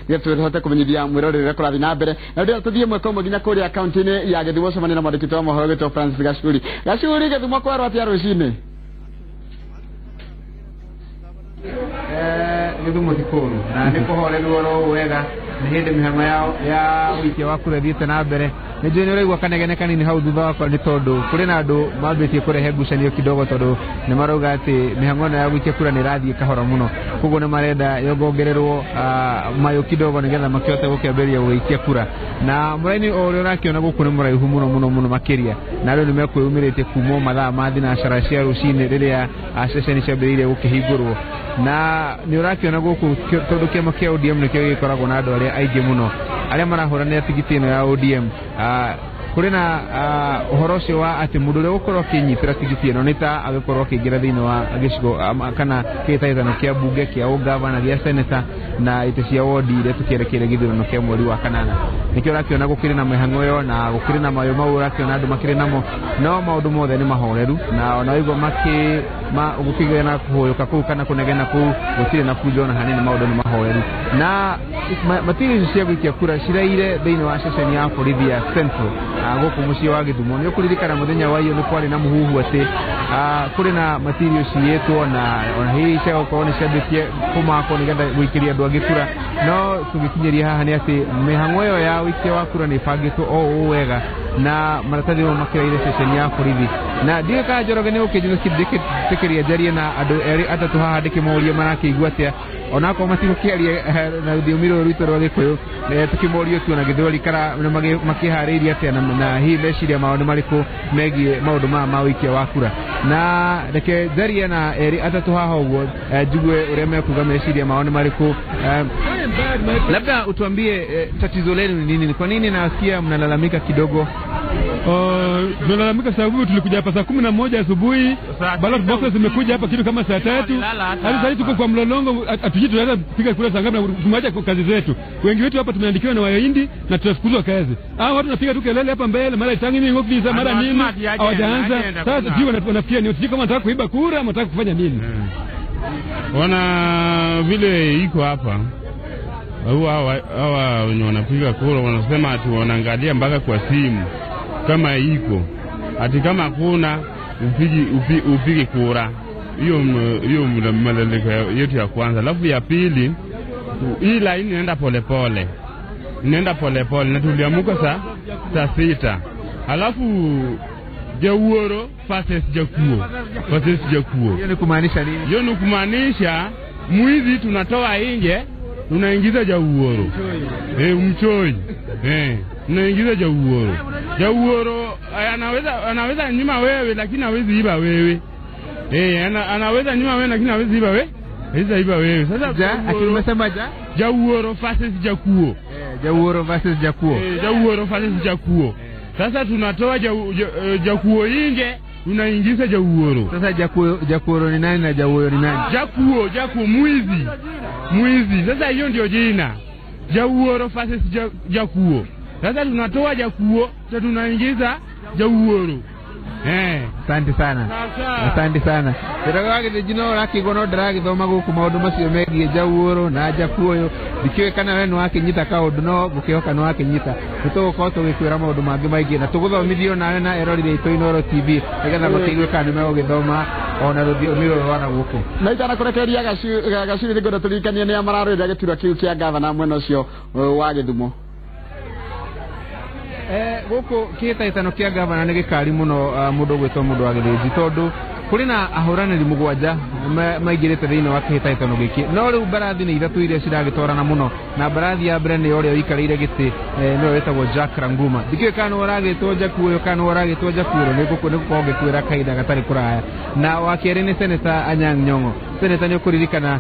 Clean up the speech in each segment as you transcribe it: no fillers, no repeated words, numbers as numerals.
Nĩgetha tũhote kũmenyithia mwĩroreri ũrĩa kũrathiĩ na mbere. Na rĩu tũthiĩ ĩmwe kwa ĩmwe nginya kũrĩa kaunti-inĩ ya Gĩthumo ũcemanie na mwandĩki witũ wa mohoro wĩtwo Francis Gacuri. Gacuri, Gĩthumo kwerwo atĩa rũcinĩ? Gĩthumo ti kũũru na nĩ kũhoreru oro wega. Nĩ hĩndĩ mĩhang'o ya ũikia wa kura ĩthiĩte na mbere. Nĩ njũĩ nĩ ũraigua kanegene kanini hau thutha wakwa nĩ tondũ kũrĩ na andũ mambĩtie kũrehe ngucanio kidogo, tondũ nĩ marauga atĩ mĩhang'o ĩno ya gũikia kura nĩ ĩrathiĩ kahora mũno, koguo nĩ marenda yongongererwo mayũ kidogo nĩgetha makĩhote gũkĩambĩrĩria gũgĩikia kura. Na mũraini o ũrĩa ũrakĩona gũkũ nĩ mũraihu mũno mũno mũno makĩria, na andũ nĩ mekwĩyumĩrĩtie kuma mathaa ma thinacara cia rũcinĩ rĩrĩa ceceni ciambĩrĩirie gũkĩhingũrwo. Na nĩ ũrakĩona gũkũ tondũ kĩama kĩa ODM nĩkĩo gĩkoragwo na andũ arĩa aingĩ mũno arĩa marahũranĩra tigiti ĩno ya ODM. Kũrĩ na ũhoro ũcio wa atĩ mũndũ ũrĩa ũgũkorwo akĩnyitĩra tigiti ĩno nĩ ta agĩkorwo akĩingĩra thĩinĩ wa gĩcigo kana kĩhĩtahĩtano kĩa mbunge, kĩa ũgavana, gĩa seneta na itĩ cia wodi iria tũkĩerekeire gĩthurano kĩa mweri wa kanana. Nĩkĩo ũrakĩona gũkĩrĩ na mĩhang'o ĩyo na gũkĩrĩ na mayũ mau ũrakĩona andũ makĩrĩ namo, no maũndũ mothe nĩ mahoreru na ona waigua gũkĩgĩa na kũhũyũka kũu kana kũnegena kũu gũtirĩ na bunjo ona hanini, maũndũ nĩ mahoreru. Na material icio cia gũikia kura ciraire thĩinĩ wa ceceni ya borithi ya Central gũkũ mũciĩ wa Gĩthumo. Nĩ ũkũririkana mũthenya wa iyo nĩ kwarĩ na mũhuhu atĩ kũrĩ na material ciyĩtwo na ona hihi cia gũkorwo nĩ ciambĩtie kũmakwo nĩgetha gũikĩria andũ angĩ kura, no tũgĩkinyĩria haha nĩ atĩ mĩhang'o ĩyo ya ũikia wa kura nĩ ĩbangĩtwo o ũũ wega na maratathi mau makĩraire ceceni ya borithi. Na ndiũĩ kana Njoroge nĩ ũkĩnjĩtĩkĩria njarie na andũ erĩ atatũ haha ndĩkĩmorie marakĩigua atĩa, onakorwo matigũkĩaria na rũthiomi rũrũ rwitũ rwa Gĩkũyũ, tũkĩmorio tu na Gĩthweri kana makĩharĩirie atĩa na hihi meciria mao nĩ marĩkũ megiĩ maũndũ maya ma ũikia wa kura. Na reke njarie na erĩ atatũ haha ũguo njigue ũrĩa mekuga meciria mao nĩ marĩkũ. Labda utuambie tatizo lenu ni nini? Kwa nini nasikia mnalalamika kidogo? Tunalalamika sababu tulikuja hapa saa 11 asubuhi, ballot boxes zimekuja hapa kitu kama saa 3. Hadi sasa tuko kwa mlolongo, hatujui tunaweza kupiga kura saa ngapi na tumeacha kazi zetu. Wengi wetu hapa tumeandikiwa na Wahindi na tutafukuzwa kazi. Watu wanapiga tu kelele hapa mbele, mara itangi mimi ofisi, mara nini, hawajaanza. Sasa sijui wanafikia nini, sijui kama wanataka kuiba kura ama wanataka kufanya nini. Wana vile iko hapa hawa wenye wanapiga kura wanasema ati wanaangalia mpaka kwa simu kama iko, ati kama kuna upige kura. Hiyo malalamiko yetu ya kwanza. Alafu ya pili, hii laini inaenda polepole, inaenda polepole na tuliamuka saa 6. Alafu Jawuoro versus Jakuo, versus Jakuo. Hiyo ni kumaanisha nini? Hiyo ni kumaanisha mwizi tunatoa nje tunaingiza Jawuoro. Mchoi. Tunaingiza Jawuoro. Jawuoro anaweza nyima wewe lakini hawezi iba wewe. Anaweza nyima wewe lakini hawezi iba wewe. Hawezi iba wewe. Sasa akimsema Jawuoro versus Jakuo. Jawuoro versus Jakuo. Jawuoro versus Jakuo. Sasa tunatoa Jakuo nje tunaingiza Jawuoro. Sasa Jakuo ni nani na Jawuoro ni nani? Jakuo mwizi. Mwizi. Sasa hiyo ndio jina. Jawuoro versus Jakuo. Sasa tunatoa Jakuo, sasa tunaingiza Jawuoro. Asante sana. Asante sana. Ndĩraga gĩthĩnji no ũrakĩigua no ndĩragĩthoma gũkũ maũndũ macio megiĩ Jawuoro na Jakuo ũyũ. Ndikĩũĩ kana we nĩwakĩnyita kaũndũ no ngũkĩhoka nĩwakĩnyita. Nĩtũgũkorwo tũgĩkwĩra maũndũ mangĩ maingĩ na tũgũthomithio nawe na eroreri aitũ Inooro TV nĩgetha makĩigue kana nĩmegũgĩthoma ona rũthiomi rũrũ rwa na gũkũ. Na itanakũrekereria Gacuri, nĩngwenda tũririkanie nĩa mararũĩrĩra gĩturwa kĩu kĩa gavana mwena ũcio wa Gĩthumo. Gũkũ kĩhĩtahĩtano kĩa gavana nĩ gĩkari mũno mũndũ ũgwĩtwo mũndũ wa gĩthĩnji tondũ kũrĩ na ahũranĩri mũgwanja maingĩrĩte thĩinĩ wa kĩhĩtahĩtano gĩkĩ, no rĩu mbarathi nĩ ithatũ iria ciragĩtwarana mũno, na mbarathi ya mbere nĩ ũrĩa ũikarĩire gĩtĩ nĩwe wĩtagwo Jack Ranguma. Ndikĩũĩ kana nĩwe ũragĩtwo Jack ũyũ kana nĩwe ũragĩtwo Jack ũyũ, nĩgũkorwo ngĩkwĩra kahinda gatarĩ kũraya. Na wa kerĩ nĩ Senator Anyang' Nyong'o. Senator nĩ ũkũririkana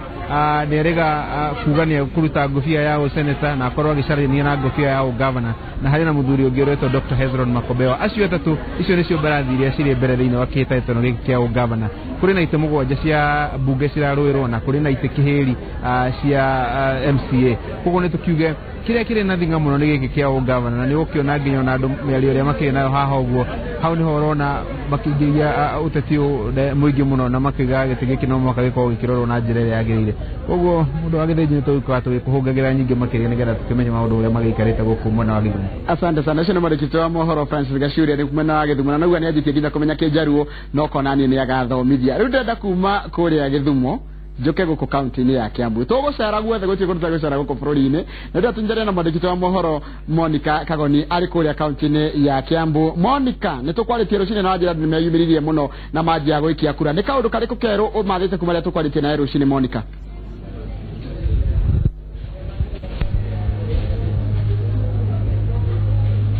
nĩ erĩga kuga nĩ ekũruta ngũbia ya ũseneta na akorwo agĩcarania na ngũbia ya ũgavana, na harĩ na mũthuri ũngĩ ũretwo Dr. Hezron Makobeo. Acio atatũ, icio nĩcio mbarathi iria cirĩ mbere thĩinĩ wa kĩhĩtahĩtano gĩkĩ kĩa ũgavana. Kũrĩ na itĩ 7 cia mbunge cirarũĩrwo na kũrĩ na itĩ kĩhĩri cia MCA. Koguo nĩ tũkiuge kĩrĩa kĩrĩ na thing'a mũno nĩ gĩkĩ kĩa ũgavana, na nĩ ũkĩona nginya ona andũ mĩario ĩrĩa makĩrĩ nayo haha ũguo, hau nĩho ũrona makĩingĩria ũteti mũingĩ mũno na makiuga gĩtĩ gĩkĩ no mũhaka gĩkorwo gĩkĩrorwo na njĩra ĩrĩa yagĩrĩire. Koguo mũndũ wa Gĩthĩnji nĩ tũgũkorwo tũgĩkũhũngagĩra nyingĩ makĩria nĩgetha tũkĩmenye maũndũ ũrĩa magĩikarĩte gũkũ mwena wa Gĩthumo. Asante sana. Ũcio nĩ mwandĩki wa mohoro Francis Gachuri arĩ mwena wa Gĩthumo, na naguo nĩ anjĩtie nginya kũmenya Kĩnjaruo no kona niĩ nĩ agathomithia. Rĩu ndĩrenda kuma kũrĩa Gĩthumo njoke gũkũ kaunti-inĩ ya Kiambu. Tũgũcera guothe, gũtirĩ kũndũ tũtagũcera gũkũ bũrũri-inĩ. Na rĩu tũnyitanĩre na mwandĩki wa mohoro Monica Kagoni arĩ kũrĩa kaunti-inĩ ya Kiambu. Monica, nĩ tũkwarĩtie rũcinĩ na wanjĩra andũ nĩ meyumĩririe mũno na manjia gũikia kura. Nĩ kaũndũ karĩkũ kerũ ũmathĩte kuma rĩrĩa tũkwarĩtie nawe rũcinĩ, Monica?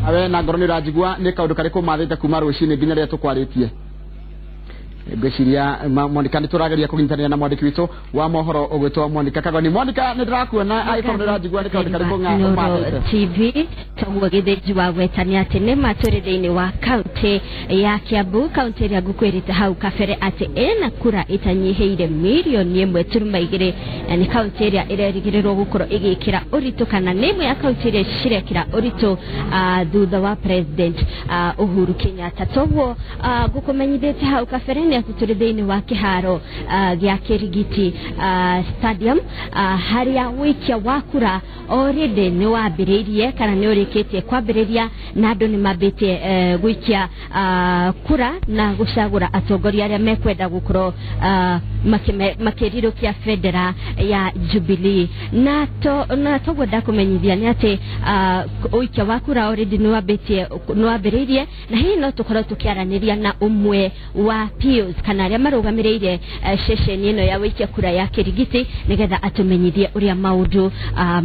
Awe na ngoro nĩ ũranjigua, nĩ kaũndũ karĩkũ ũmathĩte kuma rũcinĩ nginya rĩrĩa tũkwarĩtie? Ngwĩciria Monica nĩ tũrageria kũnyitanĩra na mwandĩki witũ wa mohoro ũgwĩtwo Monica Kagoni. Monica, nĩ ndĩrakuona, angĩkorwo nĩ ũranjigua, nĩ kaũndũ karĩkũ ũmathĩte? TV toguo Gĩthĩnji wa gwetania atĩ nĩ ma tũrĩ thĩinĩ wa kaunti ya Kiambu, kaunti ĩrĩa ngũkwĩrĩte hau kabere atĩ ĩna kura ĩtanyihĩire 1.2 mirioni, na nĩ kaunti ĩrĩa ĩrerĩgĩrĩrwo gũkorwo ĩgĩkĩra ũritũ, kana nĩ ĩmwe ya kaunti iria cirekĩra ũritũ thutha wa President Uhuru Kenyatta. Toguo ngũkũmenyithĩtie hau kabere nĩ atĩ tũrĩ thĩinĩ wa kĩharo gĩa Kĩrigiti Stadium, harĩa ũikia wa kura already nĩ wambĩrĩirie kana nĩ ũrĩkĩtie kwambĩrĩria, na andũ nĩ mambĩtie gũikia kura na gũcagũra atongoria arĩa mekwenda gũkorwo makĩrirũkia bendera ya Jubilee. Na toguo ndakũmenyithia nĩ atĩ ũikia wa kura already nĩ wambĩtie, nĩ wambĩrĩirie, na hihi no tũkorwo tũkĩaranĩria na ũmwe wa POs kana arĩa marũgamĩrĩire ceceni ĩno ya gũikia kura ya Kĩrigiti, nĩgetha atũmenyithie ũrĩa maũndũ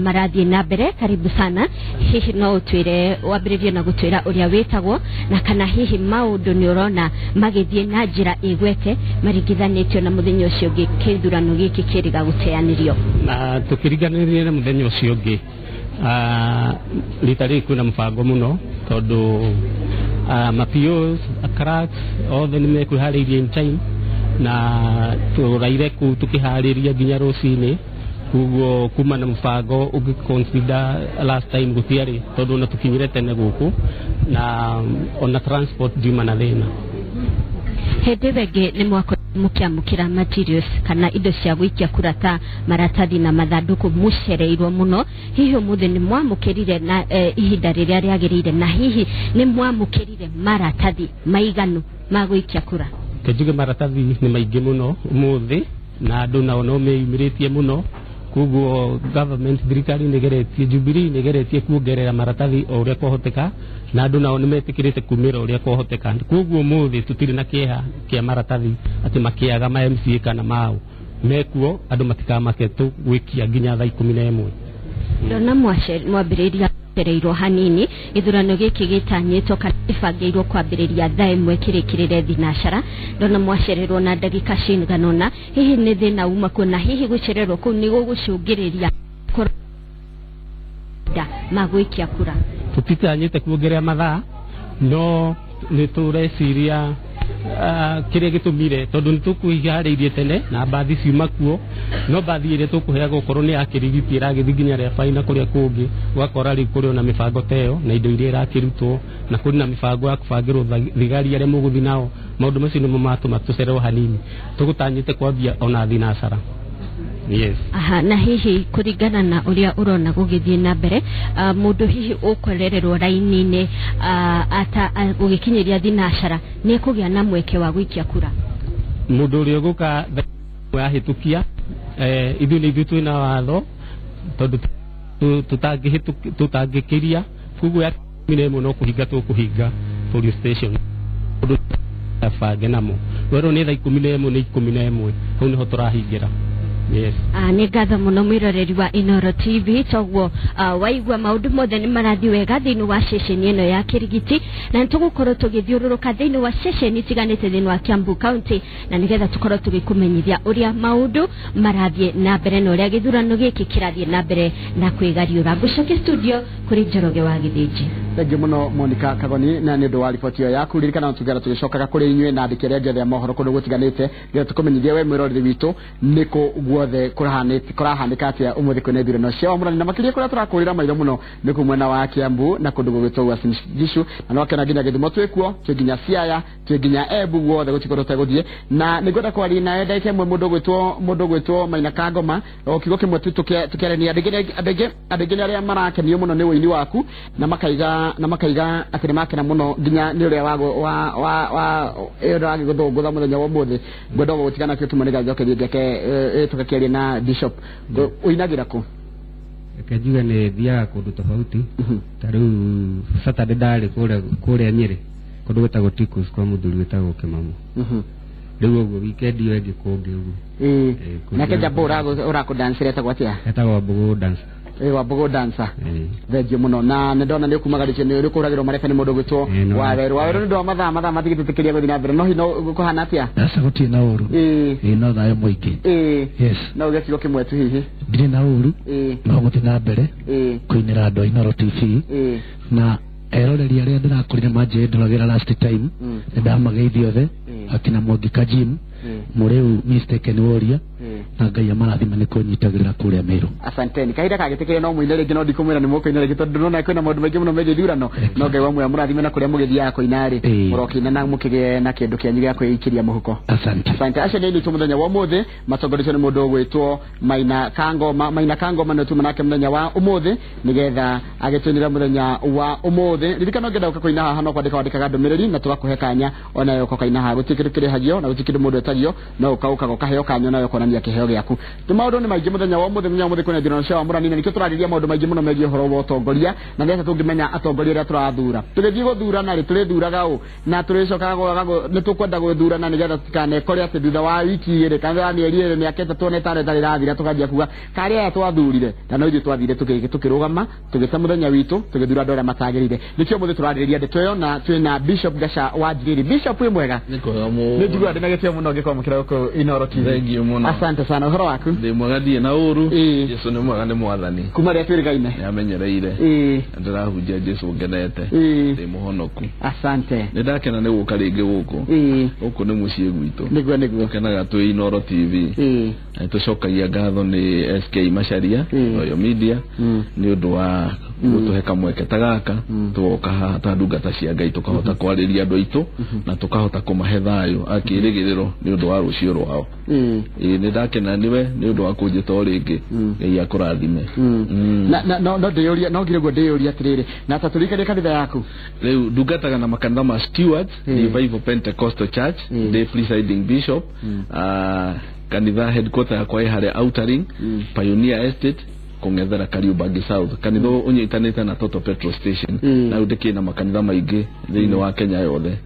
marathiĩ na mbere. Karibu sana. Hihi no ũtwĩre, wambĩrĩrie na gũtwĩra ũrĩa wĩtagwo, na kana hihi maũndũ nĩ ũrona magĩthiĩ na njĩra ĩgwete maringithanĩtio na mũthenya ũcio ũngĩ kĩthurano gĩkĩ kĩrĩga gũteanĩrio? Na tukĩringanĩria na mũthenya ũcio ũngĩ, rita rĩrĩ kwĩna mũbango mũno, tondũ ma POs, clerks othe nĩ mekwĩharĩirie in time, na tũraire kũu tũkĩharĩria nginya rũcinĩ. Koguo kuma na mũbango ũngĩ consider last time gũtiarĩ, tondũ ona tũkinyire tene gũkũ na ona transport ndiuma na thĩna. Hĩndĩ ĩyo ĩngĩ nĩ mwako mũkĩamũkĩra materials kana indo cia gũikia kura ta maratathi na mathandũkũ mũcereirwo mũno. Hihi ũmũthĩ nĩ mwamũkĩrire na ihinda rĩrĩa rĩagĩrĩire, na hihi nĩ mwamũkĩrire maratathi maiganu ma gũikia kura? Kenjuge maratathi nĩ maingĩ mũno ũmũthĩ, na andũ nao no meyumĩrĩtie mũno. Koguo government, thirikari nĩ ĩgeretie, Jubilee nĩ ĩgeretie kuongerera maratathi o ũrĩa kwahoteka, na andũ nao nĩ metĩkĩrĩte kumĩra ũrĩa kwahoteka. Koguo ũmũthĩ tũtirĩ na kĩeha kĩa maratathi atĩ makĩaga ma MCA kana mao mekuo. Andũ matikamake, tũgwĩkia nginya thaa 11. Ndona mwambĩrĩria cereirwo hanini. Gĩthurano gĩkĩ gĩtanyĩtwo kana gĩbangĩirwo kwambĩrĩria thaa 1 kĩrĩkĩrĩre thinacara. Ndona mwacererwo na ndagĩka cigana ũna. Hihi nĩ thĩna uma kuo, na hihi gũcererwo kũu nĩ gũgũcũngĩrĩria ma gũikia kura? Tũtitanyĩte kuongerera mathaa, no nĩ tũreciria kĩrĩa gĩtũmire, tondũ nĩ tũkwĩharĩirie tene na mbathi ciuma kuo, no mbathi ĩrĩa tũkũheaga okorwo nĩ ya Kĩrigiti ĩragĩthiĩ nginya rĩa baina kũrĩa kũngĩ, ũgakora rĩu kũrĩ ona mĩbango ta ĩyo na indo iria irakĩrutwo, na kũrĩ na mĩbango ya kũbangĩrwo thigari arĩa mũgũthiĩ nao. Maũndũ macio nĩmo matũma tũcererwo hanini. Tũgũtanyĩte kwambia ona thinacara, yes. Aha, na hihi kũringana na ũrĩa ũrona gũgĩthiĩ na mbere, mũndũ hihi ũkorererwo raini-inĩ ata gũgĩkinyĩria thinacara nĩ ekũgĩa na mweke wa gũikia kura? Mũndũ ũrĩa ũgũka yahĩtũkia, ithuĩ nĩ ithuĩ twĩna watho, tondũ tũtangĩkĩria. Koguo ya 11 no kũhinga tũkũhinga polling station, ũndũ bange namo werwo nĩ thaa 11, nĩ 11, hau nĩho tũrahingĩra, yes. Nĩ ngatho mũno mwĩroreri wa Inoro TV. Toguo waigua maũndũ mothe nĩ marathiĩ wega thĩinĩ wa ceceni ĩno ya Kĩrigiti, na nĩ tũgũkorwo tũgĩthiũrũrũka thĩinĩ wa ceceni itiganĩte thĩinĩ wa Kiambu County, na nĩgetha tũkorwo tũgĩkũmenyithia ũrĩa maũndũ marathiĩ na mbere na ũrĩa gĩthurano gĩkĩ kĩrathiĩ na mbere na kwĩgariũra. Ngũcoke studio kũrĩ Njoroge wa Gĩthĩnji. Thank you muno Monica Kagoni na nĩ ũndũ wa riboti ĩyo yaku. Ririkana tugera tũgĩcokaga kũrĩ inyuĩ na andĩki arĩa angĩ othe a mohoro kũndũ gũtiganĩte nĩgetha tũkũmenyithie we mwĩroreri witũ nĩkũ guothe kũrahanĩka atĩa ũmũthĩ kwĩna ithurano cia wamũrani, na makĩria kũrĩa tũrakũrĩra maitho mũno nĩ kũu mwena wa Kiambu na kũndũ gũgwĩtwo Uasin Gishu, na no kena nginya Gĩthumo twĩkuo, twĩ nginya Siaya, twĩ nginya Embu, guothe gũtikũ tũtegũthiĩ. Na nĩngwenda kwaria nawe ndagĩka ĩmwe mũndũ ũgwĩtwo Maina Kangoma, o kiugo kĩmwe tu tũkĩarania. Andũ aingĩ nĩ arĩa marakenio mũno nĩ ũini waku na makaiga atĩ nĩ makena mũno nginya nĩ ũrĩa wa ũragĩgũthũngũtha mũthenya wa ũmũthĩ. Ngwenda gũtigana kĩo kĩmwe nĩgetha njoke thiĩ ngeke tũgakĩaria na Bishop. Ũinagĩra kũ? Reke njuge nĩ thiaga kũndũ tofauti. Ta rĩu Saturday ndarĩ kũrĩa Nyĩrĩ kũndũ gwĩtagwo Tikus kwa mũthuri wĩtagwo Kĩmamu. Rĩu ũguo weekend ĩyo ĩngĩ kũngĩ ũguo. Nake Jambo ũrakũdancĩra etagwo atĩa? Etagwo Wambũgũ Dancer. Wambũgũ Dancer. Thengiũ mũno. Na nĩ ndona nĩ ũkumagarĩtie, nĩ ũkũragĩrwo marebe nĩ mũndũ ũgwĩtwo Wawerũ. Wawerũ nĩ ũndũ wa mathaa matigĩtĩkĩria gũthiĩ na mbere, no hihi kũhana atĩa? Aca gũtirĩ na ũru. No thayũ mũingĩ. Yes. No uge kiugo kĩmwe tu hihi. Ndirĩ na ũru. No gũthiĩ na mbere kũinĩra andũ a Inooro TV na eroreri arĩa ndĩrakorire manjĩndoragĩra last time, nĩ ndamageithia othe, akina Mwangi Kajim, mũrĩu mistaken warrior, na Ngai amarathime nĩ kũnyitagĩrĩra kũrĩa Meru. Asanteni. Kahinda kagĩtĩkĩre no mũine rĩngĩ, no ndikũmwĩra nĩ mũkũina rĩngĩ tondũ ndĩrona kwĩna maũndũ maingĩ mũno megiĩ ithurano, no Ngai wa muoyo mũrathime na kũrĩa mũgĩthiaga kũina rĩ, mũrokĩina na mũkĩgĩe na kĩndũ kĩanyu gĩa kwĩikĩria mũhuko. Asante. Asante. Acio nĩ itũ mũthenya wa ũmũthĩ matongoretio nĩ mũndũ ũgwĩtwo Maina Kangoma. Maina Kangoma nĩ tuma nake mũthenya wa ũmũthĩ nĩgetha agĩtũinĩra mũthenya wa ũmũthĩ. Ririkana ũngĩenda gũka kũina haha no kwandĩka wandĩkaga ndũmĩrĩri na tũgakũhe kanya onayo ũka kaina haha. Gũtirĩ kĩndũ kĩrĩhagio na gũtirĩ kĩndũ mũndũ etagio, no ũka ũkaheo kanya onayo ũkonania kĩheo gĩaku. Nĩ maũndũ nĩ maingĩ mũthenya wa ũmũthĩ. Mũthenya wa ũmũthĩ kwĩna ithurano cia wamũrani na nĩkĩo tũrarĩria maũndũ maingĩ mũno megiĩ ũhoro wa ũtongoria na nĩ atĩa tũngĩmenya atongoria arĩa tũrathura. Tũgĩthiĩ gũthurana rĩ, tũrĩthuraga ũ na tũrĩcokaga nĩ tũkwenda gũthurana nĩgetha tũtikanekore atĩ thutha wa wiki igĩrĩ kana wa mĩeri ĩrĩ mĩaka ĩtatũ na ĩtano ĩtarĩ ĩrathira tũkanjia kuga karĩa aya twathurire, na no ithuĩ twathire tũkĩrũgama tũgĩte mũthenya witũ tũgĩthura andũ arĩa matagĩrĩire. Nĩkĩo ũmũthĩ tũrarĩrĩria ndeto ĩyo na twĩna Bishop Gaca wa Njiriri. Bishop wĩ mwega? Nĩ kwega mũno. Nĩ njiguaga ndĩna gĩtĩo mũno ngĩkwamũkĩra gũkũ Inooro TV. Thengiũ mũno. Asante sana. Ũhoro waku? Ndĩ mwega, ndirĩ na ũru. Jesu nĩ mwega, nĩ mwathani. Kuma rĩrĩa twĩrĩgaine? Nĩamenyereire. Ndĩrahunjia Jesu ngenete. Ndĩ mũhonoku. Asante. Nĩ ndakena nĩ gũka rĩngĩ gũkũ. Gũkũ nĩ mũciĩ gwitũ. Nĩguo nĩguo. Tũkenaga twĩ Inooro TV. Na tũcokagia ngatho nĩ SK Macharia, Royal Media, nĩ ũndũ wa gũtũhe kamweke ta gaka tũgoka haha ta ndungata cia Ngai tũkahota kwarĩria andũ aitũ na tũkahota kũmahe thayũ akĩrĩgĩrĩro nĩ ũndũ wa rũciũ rwao. Nĩ ndakena nĩwe nĩ ũndũ wa kũnjĩta o rĩngĩ. Ngai akũrathime. Na no ndĩyũria, no ngire guo ndĩyũria atĩrĩrĩ, na ta tũrikanie kanitha yaku. Rĩu ndungataga na makanitha ma Stewards Revival Pentecostal Church, ndĩ presiding bishop. Kanitha headquarter yakwa ĩ harĩa Outer Ring, Pioneer Estate, kũng'ethera Kariũmbangi South. Kanitha ũnyitanĩte na Total Petrol Station. Na rĩu ndĩkĩrĩ na makanitha maingĩ thĩinĩ wa Kenya yothe.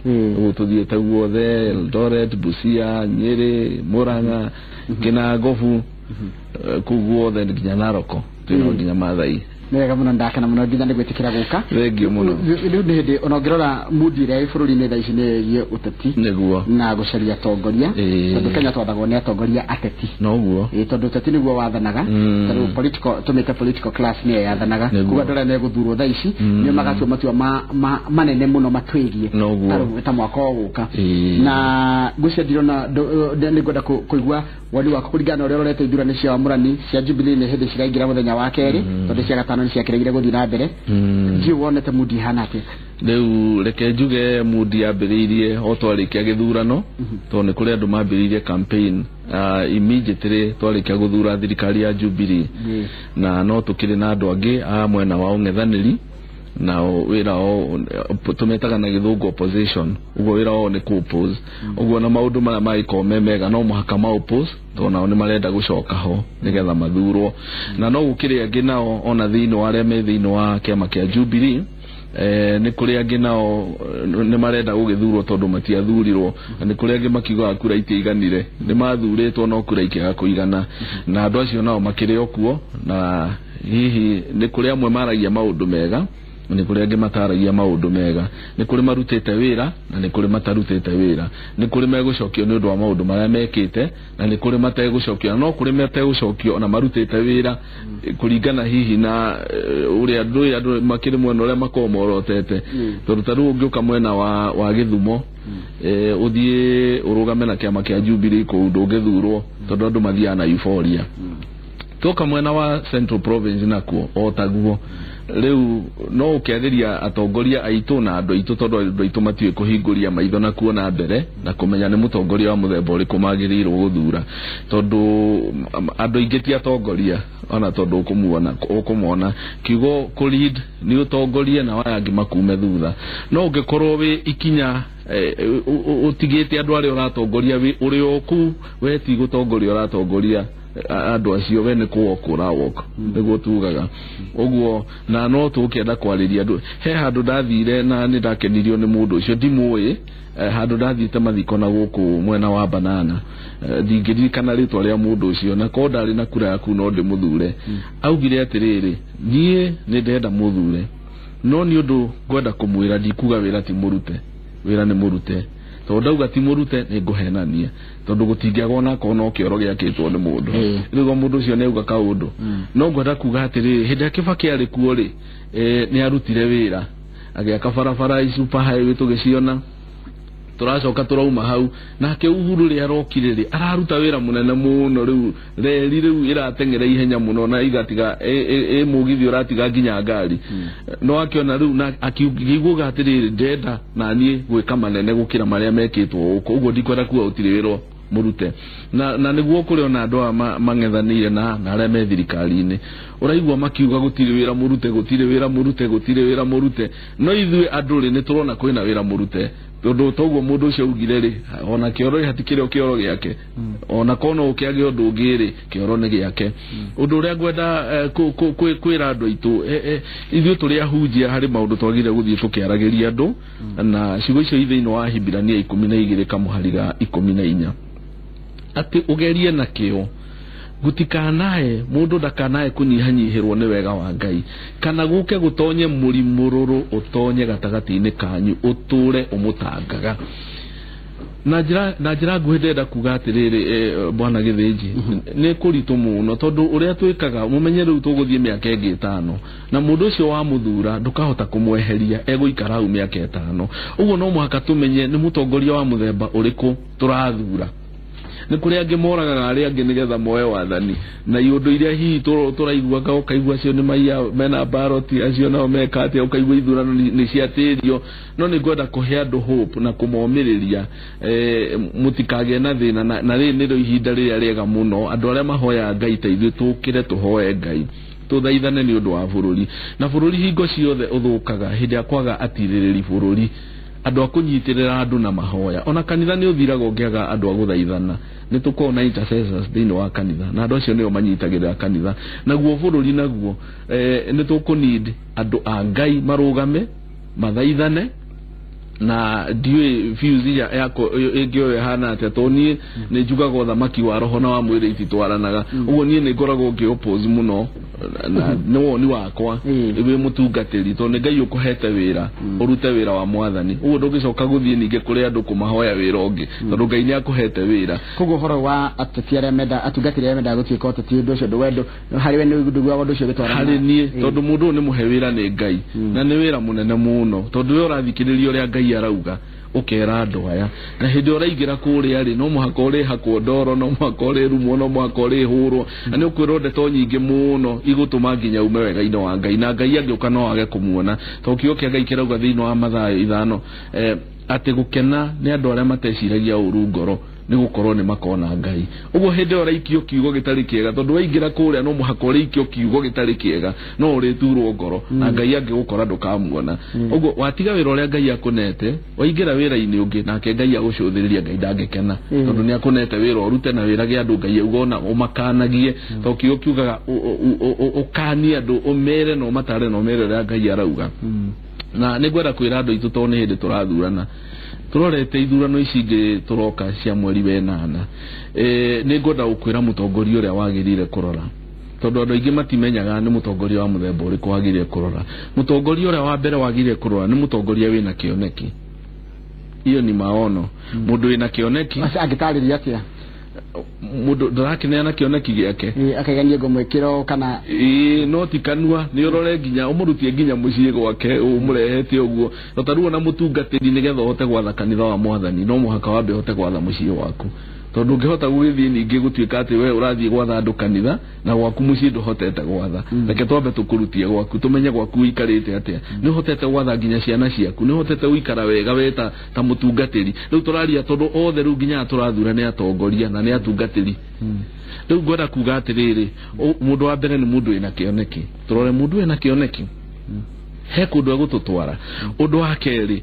Ũguo tũthiĩte guothe Eldoret, Busia, Nyĩrĩ, Murang'a, nginya Ngobu, kũu guothe nginya Narok, twĩnao nginya Maathai. Nĩ wega mũno, ndakena mũno nginya nĩ gwĩtĩkĩra gũka. Thengiũ mũno. Rĩu nĩ hĩndĩ ona ũngĩrora mundi ĩrĩa ĩ bũrũri-inĩ thaa ici nĩ ĩgiĩ ũteti. Nĩguo. Na gũcaria atongoria. Tondũ Kenya twathagwo nĩ atongoria ateti. Noguo. Tondũ ũteti nĩguo wathanaga. Tondũ political tũmĩte political class nĩyo yathanaga. Koguo andũ arĩa megũthurwo thaa ici nĩo magatua matua manene mũno matwĩgiĩ. Noguo. Ta mwaka ũgũka. Na ngwĩciria ndirona nĩngwenda kũigua woni waku kũringana na ũrĩa ũrorete ithurano cia wamũrani cia Jubilee nĩ hĩndĩ ciraingĩra mũthenya wa kerĩ, tondũ cia gatano nĩ ciakĩregire gũthiĩ na mbere. Ndiũ wonete mundi ihana atĩa? Rĩu reke njuge mundi yambĩrĩirie o twarĩkia gĩthurano, tondũ nĩ kũrĩ andũ mambĩrĩirie campaign immediately twarĩkia gũthura thirikari ya Jubilee. Na no tũkĩrĩ na andũ angĩ a mwena wa ũng'ethanĩri, nao wĩra wao tũmetaga na gĩthũngũ opposition. Ũguo wĩra wao nĩ kũ-oppose. Ũguo na maũndũ marĩa mangĩkorwo me mega no mũhaka ma-oppose, tondũ nao nĩ marenda gũcoka ho nĩgetha mathurwo. Na no gũkĩrĩ angĩ nao ona thĩinĩ wa arĩa me thĩinĩ wa kĩama kĩa Jubilee, nĩ kũrĩ angĩ nao nĩ marenda gũgĩthurwo tondũ matiathurirwo, na nĩ kũrĩ angĩ makiugaga kura itiaiganire, nĩ mathurĩtwo no kura ikĩaga kũigana, na andũ acio nao makĩrĩ o kuo. Na hihi nĩ kũrĩ amwe maragia maũndũ mega Nĩ kũrĩ angĩ mataragia maũndũ mega, nĩ kũrĩ marutĩte wĩra na nĩ kũrĩ matarutĩte wĩra, nĩ kũrĩ megũcokio nĩ ũndũ wa maũndũ marĩa mekĩte na nĩ kũrĩ mategũcokio, na no kũrĩ mategũcokio ona marutĩte wĩra kũringana hihi na ũrĩa andũ makĩrĩ mwena ũrĩa makoragwo morotete. Tondũ ta rĩu ũngĩũka mwena wa Gĩthumo, ũthiĩ ũrũgame na kĩama kĩa Jubilee kũu ndũngĩthurwo tondũ andũ mathiaga na euphoria. Tuoka mwena wa Central Province nakuo o taguo. Rĩu no ũkĩagĩria atongoria aitũ na andũ aitũ, tondũ andũ aitũ matiũĩ kũhingũria maitho na kuona mbere na kũmenya nĩ mũtongoria wa mũthemba ũrĩkũ magĩrĩirwo gũthura, tondũ andũ aingĩ ti atongoria ona tondũ ũkũmona kiugo kũ lead nĩ ũtongorie na aya angĩ makume thutha. No ũngĩkorwo wĩ ikinya ũtigĩte andũ arĩa ũratongoria ũrĩ o kũu, we ti gũtongoria ũratongoria andũ acio, we nĩ kũwalk ũrawalk, nĩguo tugaga ũguo. Na no tũkĩenda kwarĩria andũ. He handũ ndathire na nĩ ndakenirio nĩ mũndũ ũcio, ndimũĩ, handũ ndathiĩte mathiko na gũkũ mwena wa Banana, ndingĩririkana rĩtwa rĩa mũndũ ũcio, na korwo ndarĩ na kura yaku no ndĩmũthure. Augire atĩrĩrĩ, niĩ nĩ ndĩrenda mũthure, no nĩ ũndũ ngwenda kũmwĩra, ndikuga wĩra ti mũrute, wĩra nĩ mũrute, tondũ ndauga ti mũrute nĩ ngũhenania, tondũ gũtingĩagwo onakorwo no kĩoro gĩakĩtwo nĩ mũndũ. Rĩu mũndũ ũcio nĩ auga kaũndũ. No ngwenda kuga atĩrĩrĩ, hĩndĩ ĩrĩa Kĩbakĩ arĩ kuo rĩ, nĩ arutire wĩra, agĩaka barabara super highway tũgĩciona, tũracoka tũrauma hau. Nake Uhuru rĩrĩa arokire rĩ, araruta wĩra mũnene mũno, rĩu reri rĩu ĩrateng'era ihenya mũno na igatiga ĩ mũgithi ũratiga nginya ngari. No akĩona rĩu na akĩiguaga atĩrĩrĩ, ndenda na niĩ gwĩka manene gũkĩra marĩa mekĩtwo gũkũ, ũguo ndikwenda kuga gũtirĩ wĩra mũrute. Na nĩguo kũrĩ ona andũ aya mang'ethanĩire na arĩa me thirikari-inĩ, ũraigua makiuga gũtirĩ wĩra mũrute, gũtirĩ wĩra mũrute, gũtirĩ wĩra mũrute. No ithuĩ andũ rĩ, nĩ tũrona kwĩna wĩra mũrute, tondũ toguo mũndũ ũcio augire rĩ, ona kĩoro hatikĩrĩ o kĩoro gĩake, ona korwo no ũkĩage ũndũ ũngĩ rĩ, kĩoro nĩ gĩake. Ũndũ ũrĩa ngwenda kwĩra andũ aitũ, ithuĩ tũrĩ ahunjia harĩ maũndũ twagĩrĩire gũthiĩ tũkĩaragĩria andũ, na ciugo icio thĩinĩ wa Hibirania 12 kamũhari ga 14, atĩ ũgerie na kĩo, gũtikanae mũndũ ndakanae kũnyihanyihĩrwo nĩ wega wa Ngai, kana gũke gũtonye mũrimũrũrũ ũtonye gatagatĩ-inĩ kanyu ũtũre ũmũtangaga. Na njĩra nguhĩ ndĩrenda kuga atĩrĩrĩ, bwana Gĩthĩnji, nĩ kũritũ mũno, tondũ ũrĩa twĩkaga mũmenye rĩu tũgũthiĩ mĩaka ĩngĩ 5, na mũndũ ũcio wa mũthura ndũkahota kũmweheria, egũikara hau mĩaka 5. Ũguo no mũhaka tũmenye nĩ mũtongoria wa mũthemba ũrĩkũ tũrathura. Nĩ kũrĩ angĩ moragaga arĩa angĩ nĩgetha moe wathani, na iũndũ iria hihi tũraiguaga, ũkaigua acio nĩ maiya mena baroti, acio nao meka atĩa, ũkaigua ithurano nĩ ciatĩrio. No nĩ ngwenda kũhe andũ hope na kũmomĩrĩria, mũtikagĩe na thĩna, na rĩrĩ nĩrĩo ihinda rĩrĩa rĩega mũno andũ arĩa mahoyaga Ngai ta ithuĩ tũkĩre tũhoe Ngai, tũthaithane nĩ ũndũ wa bũrũri. Na bũrũri hingo ciothe ũthũkaga hĩndĩ ya kwaga atirĩrĩri bũrũri, andũ a kũnyitĩrĩra andũ na mahoya. Ona kanitha nĩ ũthiraga ũngĩaga andũ a gũthaithana. Nĩ tũkoragwo na intercessors thĩinĩ wa kanitha, na andũ acio nĩo manyitagĩrĩra kanitha. Naguo bũrũri naguo, nĩ tũkũneed andũ a Ngai marũgame mathaithane, na ndiũĩ views yako ĩngĩoyo ĩhana atĩa, tondũ niĩ nĩ njugaga ũthamaki wa roho na wa mwĩrĩ ititwaranaga. Ũguo niĩ nĩ ngoragwo ngĩ oppose mũno na nĩ woni wakwa wĩ mũtungatĩri, tondũ nĩ Ngai ũkũhete wĩra ũrute wĩra wa mwathani. Ũguo ndũngĩcoka gũthiĩ ningĩ kũrĩ andũ kũmahoya wĩra ũngĩ, tondũ Ngai nĩ akũhete wĩra. Koguo ũhoro wa ateti arĩa menda, atungatĩri arĩa mendaga gũtuĩka ũteti, ũndũ ũcio ndũwendo harĩ we nĩ ndũiguaga ũndũ ũcio ũgĩtwarana harĩ niĩ, tondũ mũndũ ũyũ nĩ mũhe wĩra nĩ Ngai, na nĩ wĩra mũnene mũno, tondũ we ũrathikĩrĩria ũrĩa Ngai arauga ũkera andũ aya. Na hĩndĩ ũraingĩra kũrĩa rĩ, no mũhaka ũrĩhakwo ndoro, no mũhaka ũrĩrumwo, no mũhaka ũrĩhũrwo, na nĩ ũkwĩrwo ndeto nyingĩ mũno igũtũma nginya ume wega-inĩ wa Ngai, na Ngai angĩũka no age kũmuona. Tondũ kiugo kĩa Ngai kĩrauga thĩinĩ wa Mathayo 5, atĩ gũkena nĩ andũ arĩa mateciragia ũru ngoro, nĩ gũkorwo nĩ makona Ngai. Ũguo hĩndĩ ĩyo ũraikio kiugo gĩtarĩ kĩega, tondũ waingĩra kũrĩa no mũhaka ũrĩikio kiugo gĩtarĩ kĩega, no ũrĩturwo ngoro, na Ngai angĩgũkora ndũkamuona. Ũguo watiga wĩra ũrĩa Ngai akũnete, waingĩra wĩra-inĩ ũngĩ, nake Ngai agũcũthĩrĩria, Ngai ndangĩkena, tondũ nĩ akũnete wĩra ũrute na wĩrage andũ Ngai auga ona ũmakanagie, tondũ kiugo kiugaga ũkanie andũ, ũmere na ũmatare na ũmere ũrĩa Ngai arauga. Na nĩ ngwenda kwĩra andũ aitũ, tondũ nĩ hĩndĩ tũrathurana, tũrorete ithurano ici ingĩ tũroka cia mweri wa 8, nĩ ngwenda gũkwĩra mũtongoria ũrĩa wagĩrĩire kũrora. Tondũ andũ aingĩ matimenyaga nĩ mũtongoria wa mũthemba ũrĩkũ wagĩrĩire kũrora. Mũtongoria ũrĩa wa mbere wagĩrĩire kũrora nĩ mũtongoria wĩna kĩoneki. Iyo ni maono. Mũndũ wĩna kĩoneki angĩtarĩria atĩa? Mũndũ ndarakineana kĩoneki gĩake. Akagania ngũmwĩkĩra kana no ti kanua, nĩ ũrore nginya ũmũrutie nginya mũciĩ gwake ũmũrehete ũguo. No ta rĩu ona mũtungatĩri nĩgetha ũhote gwatha kanitha wa mwathani no mũhaka wambe ũhote gwatha mũciĩ waku. Tondũ ũngĩhota gũgĩthiĩ ningĩ gũtuĩka atĩ we ũrathiĩ gwatha andũ kanitha na gwaku mũciĩ ndũhotete gwatha. Reke twambe tũkũrutie gwaku tũmenye gwaku ũikarĩte atĩa. Nĩ ũhotete gwatha nginya ciana ciaku, nĩ ũhotete gũikara wega we ta mũtungatĩri. Rĩu tũraria tondũ othe rĩu nginya tũrathura nĩ atongoria na nĩ atungatĩri. Rĩu ngwenda kuga atĩrĩrĩ, mũndũ wa mbere nĩ mũndũ wĩna kĩoneki. Tũrore mũndũ wĩna kĩoneki he kũndũ egũtũtwara. Ũndũ wa kerĩ,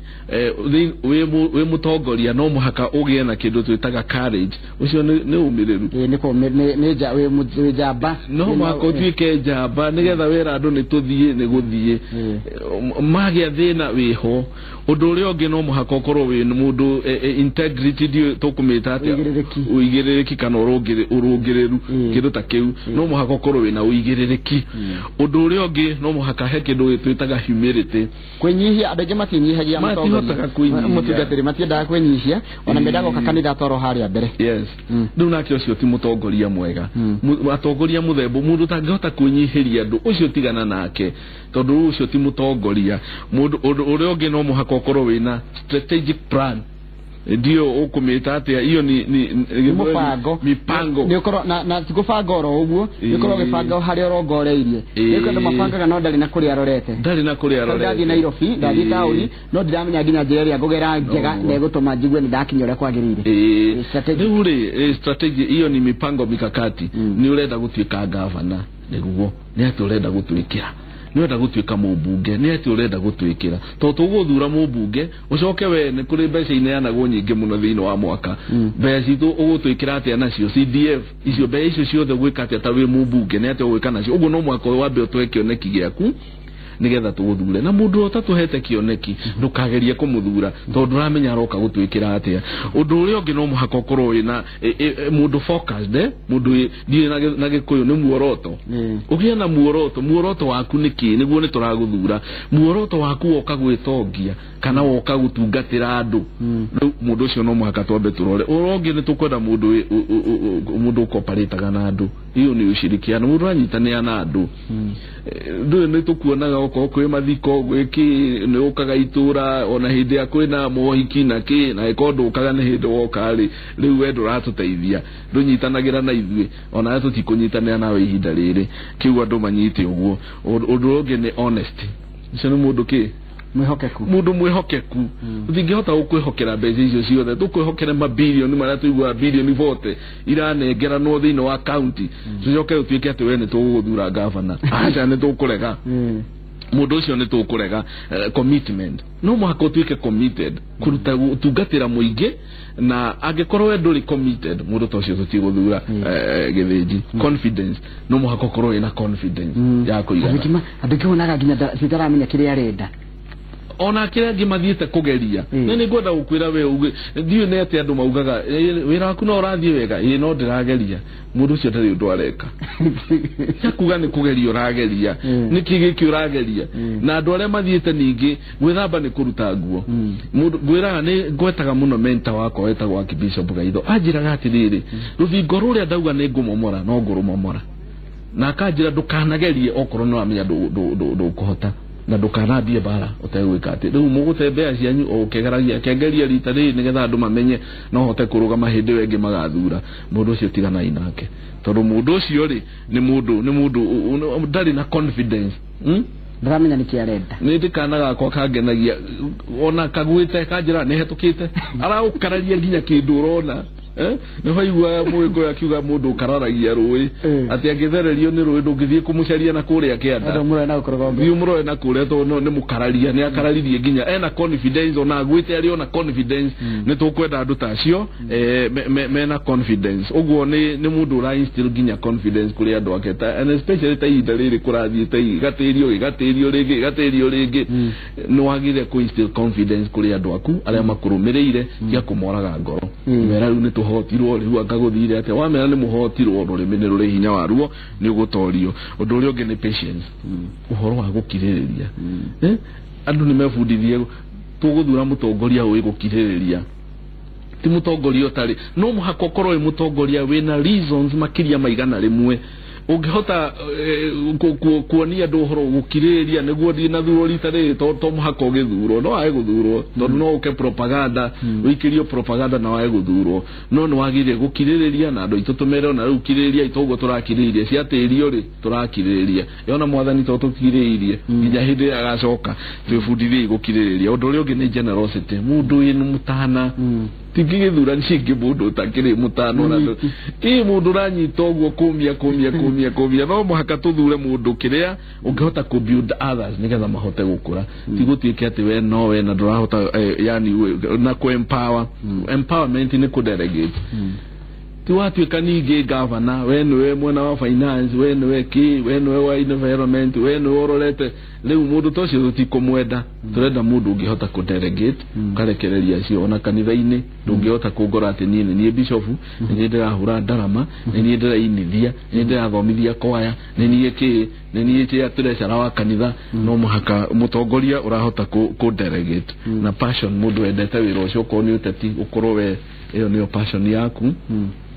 wĩ mũtongoria no mũhaka ũgĩe na kĩndũ twĩtaga courage. Ũcio nĩ ũmĩrĩru. Nĩ njamba. No mũhaka ũtuĩke njamba nĩgetha wĩra andũ nĩ tũthiĩ nĩ gũthiĩ. Magĩa thĩna wĩho. Ũndũ ũrĩa ũngĩ no mũhaka ũkorwo wĩ mũndũ integrity, ndiũĩ tũkũmĩta atĩa, ũigĩrĩrĩki kana ũrũngĩrĩru, kĩndũ ta kĩu. No mũhaka ũkorwo wĩna ũigĩrĩrĩki. Ũndũ ũrĩa ũngĩ no mũhaka he kĩndũ twĩtaga humility. Kwĩnyihia. Andũ aingĩ matinyihagia mũtongoria, mũtungatĩri matiendaga kwĩnyihia, ona mendaga gũka kanitha toro harĩa mbere. Yes. Rĩu nake ũcio ti mũtongoria mwega. Atongoria mũthemba mũndũ ũtangĩhota kwĩnyihĩria andũ ũcio tigana nake, tondũ ũcio ti mũtongoria. Mũndũ ũrĩa ũngĩ no mũhaka ũkorwo wĩna strategic plan. Ndio ũkũmĩta atĩa? Iyo ni mũbango, mipango. Nĩ ũkorwo na ti gũbanga oro ũguo, nĩ ũkorwo ũgĩbanga harĩa ũrongoreirie. Nĩ kwenda mabangaga no ndarĩ na kũrĩa arorete. Ndarĩ na kũrĩa arorete. Ndathiĩ Nairobi, ndathiĩ taũni, no ndiramenya nginya njĩra ĩrĩa ngũgera njega na ĩgũtũma njigue nĩ ndakinya ũrĩa kwagĩrĩire. Rĩu rĩ, strategy iyo ni mipango mikakati. Nĩ ũrenda gũtuĩka gavana nĩguo, nĩ atĩ ũrenda gũtuĩkĩra, nĩ ũrenda gũtuĩka mũmbunge, nĩ atĩ ũrenda gũtuĩkĩra. Tondũ tũgũthura mũmbunge ũcoke we nĩ kũrĩ mbeca ineanagwo nyingĩ mũno thĩinĩ wa mwaka. Mbeca citũ ũgũtwĩkĩra atĩa nacio? CDF icio, mbeca icio ciothe ũgwĩka atĩa ta wĩ mũmbunge? Nĩ atĩa ũgwĩka nacio? Ũguo no mũhaka wambe ũtũhe kĩoneki gĩaku nĩgetha tũgũthure. Na mũndũ ũrĩa ũtatũhete kĩoneki ndũkagerie kũmũthura tondũ ndũramenya aroka gũtwĩkĩra atĩa. Ũndũ ũrĩa ũngĩ no mũhaka ũkorwo wĩna mũndũ focused, mũndũ ndiũĩ na Gĩkũyũ nĩ muoroto. Ũgĩe na muoroto. Muoroto waku nĩ kĩ? Nĩguo nĩ tũragũthura. Muoroto waku woka gwĩtongia kana woka gũtungatĩra andũ. Rĩu mũndũ ũcio no mũhaka twambe tũrore. Ũrĩa ũngĩ nĩ tũkwenda mũndũ ũkoparĩtaga na andũ. Iyo ni ushirikiano, mũndũ aranyitanĩra na andũ. Ndũĩ nĩ tũkuonaga okorwo kwĩ mathiko gwĩkĩ nĩ ũkaga itũra, ona hĩndĩ ya kwĩna mohiki na kĩ, na ĩkorwo ndũkaga nĩ hĩndĩ woka rĩ, rĩu we ndũratũteithia, ndũnyitanagĩra na ithuĩ, ona tũtikũnyitanĩra nawe ihinda rĩrĩ. Kĩu andũ manyite ũguo. Ũndũ ũngĩ nĩ honesty. Ũcio nĩ mũndũ kĩ? Mwĩhokeku. Mũndũ mwĩhokeku. Tũtingĩhota gũkwĩhokera mbeca icio ciothe, tũkwĩhokere mabilioni marĩa tũiguaga bilioni 40 iranengeranwo thĩinĩ wa county, tũcoke ũtuĩke atĩ we nĩ tũgũgũthura gavana. Aca, nĩ tũkũrega. Mũndũ ũcio nĩ tũkũrega. Commitment. No mũhaka ũtuĩke committed kũruta gũtungatĩra mũingĩ, na angĩkorwo we ndũrĩ committed, mũndũ ta ũcio tũtigũthura gĩthĩnji. Confidence. No mũhaka ũkorwo wĩna confidence ya kũigana. Andũ aingĩ wonaga nginya citaramenya kĩrĩa arenda. Ona kĩrĩa angĩ mathiĩte kũgeria. Nĩ ngwenda gũkwĩra we uge, ndiũĩ nĩ atĩ andũ maugaga wĩra waku no ũrathiĩ wega, ĩĩ no ndĩrageria. Mũndũ ũcio ndarĩ ũndũ areka. Cia kuga nĩ kũgeria ũrageria. Nĩkĩ gĩkĩ ũrageria? Na andũ arĩa mathiĩte ningĩ gwĩthamba nĩ kũruta nguo. Mũndũ ngwĩraga nĩ ngwetaga mũno mentor wakwa wetagwo Archbishop Gaitho. Anjĩraga atĩrĩrĩ, rũthingo rũrĩa ndauga nĩ ngũmomora no ngũrũmomora. Na akanjĩra ndũkanagerie okorwo nĩ wamenya ndũkũhota. Na ndũkanambie mbara ũtegwĩka atĩ rĩu mũgũtembea cianyu o ũkĩgeragia kengeria rita rĩrĩ nĩgetha andũ mamenye no hote kũrũgama hĩndĩ ĩyo ĩngĩ magathura. Mũndũ ũcio tiganai nake, tondũ mũndũ ũcio rĩ nĩ mũndũ ndarĩ na confidence. Ndaramenya nĩkĩ arenda. Nĩ ndĩ kana gakwa kangenagia ona kagwĩte kanjĩra nĩ hetũkĩte, araũkararia nginya kĩndũ ũrona. Nĩ waigua mũgĩkũyũ akiuga mũndũ ũkararagia rũĩ atĩ angĩthererio nĩ rũĩ ndũngĩthiĩ kũmũcaria na kũrĩa kĩanda, thiĩ ũmũrore na kũrĩa, tondũ nĩ mũkararia, nĩ akararirie nginya ena confidence, ona agwĩte arĩ ona confidence. Nĩ tũkwenda andũ ta acio mena confidence. Ũguo nĩ mũndũ ũra instill nginya confidence kũrĩ andũ ake, and especially ta ihinda rĩrĩ kũrathiĩ ta gatĩrio gatĩrio rĩngĩ gatĩrio rĩngĩ, nĩ wagĩrĩire kũ instill confidence kũrĩ andũ aku arĩa makũrũmĩrĩire, tia kũmoraga ngoro mera rĩu nĩ Tũhotirwo rĩu anga gũthire atĩa? Wamera nĩ mũhotirwo, rũrĩmĩ nĩ rũrĩ hinya waruo, nĩ ũgũtorio. Ũndũ ũrĩa ũngĩ nĩ patience, ũhoro wa gũkirĩrĩria. Andũ nĩ mebundithie tũgũthura mũtongoria ũĩ gũkirĩrĩria, ti mũtongoria ũtarĩ. No mũhaka ũkorwo wĩ mũtongoria wĩna reasons makĩria ma 100 ũngĩhota kuonia andũ ũhoro gũkirĩrĩria nĩguo ndinathurwo rita rĩrĩ, to mũhaka ũgĩthurwo, no wae gũthurwo tondũ no ũke propaganda, ũikĩrio propaganda na wae gũthurwo, no nĩ wagĩrĩire gũkirĩrĩria. Na andũ aitũ tũmere ona rĩu kirĩrĩria toguo tũrakirĩrĩria ciatĩrio rĩ, tũrakirĩrĩria yona mwathani to tũkirĩrĩirie nginya hĩndĩ ĩrĩa agacoka. Twĩbundithie gũkirĩrĩria. Ũndũ ũrĩa ũngĩ nĩ generosity, mũndũ wĩ mũtana. Tingĩgĩthura cingĩ mũndũ ũtakĩrĩ mũtana ona ĩ mũndũ ũranyita ũguo kũmia kũmia kũmia kũmia. No mũhaka tũthure mũndũ kĩrĩa ũngĩhota kũ build others nĩgetha mahote gũkũra, ti gũtuĩke atĩ we no we na ndũrahota, yani na kũ empower. Empowerment nĩ kũ delegate. Ti watuĩka ningĩ gavana, we nĩwe mwena wa finance, we nĩwe kĩ, we nĩwe wa environment, we nĩwe ũrorete rĩu mũndũ ta ũcio tũtikũmwenda. Tũrenda mũndũ ũngĩhota kũ delegate, ũkarekereria acio. Ona kanitha-inĩ ndũngĩhota kũngora atĩ niĩ nĩ niĩ bishofu, nĩ niĩ ndĩrahũra ndarama, nĩ niĩ ndĩrainithia, nĩ niĩ ndĩrathomithia kwaya, nĩ niĩ kĩ, nĩ niĩ kĩa treasurer wa kanitha. No mũhaka mũtongoria ũrahota kũ delegate na passion, mũndũ wendete wĩra ũcio, okorwo nĩ ũteti ũkorwo we ĩyo nĩyo passion yaku,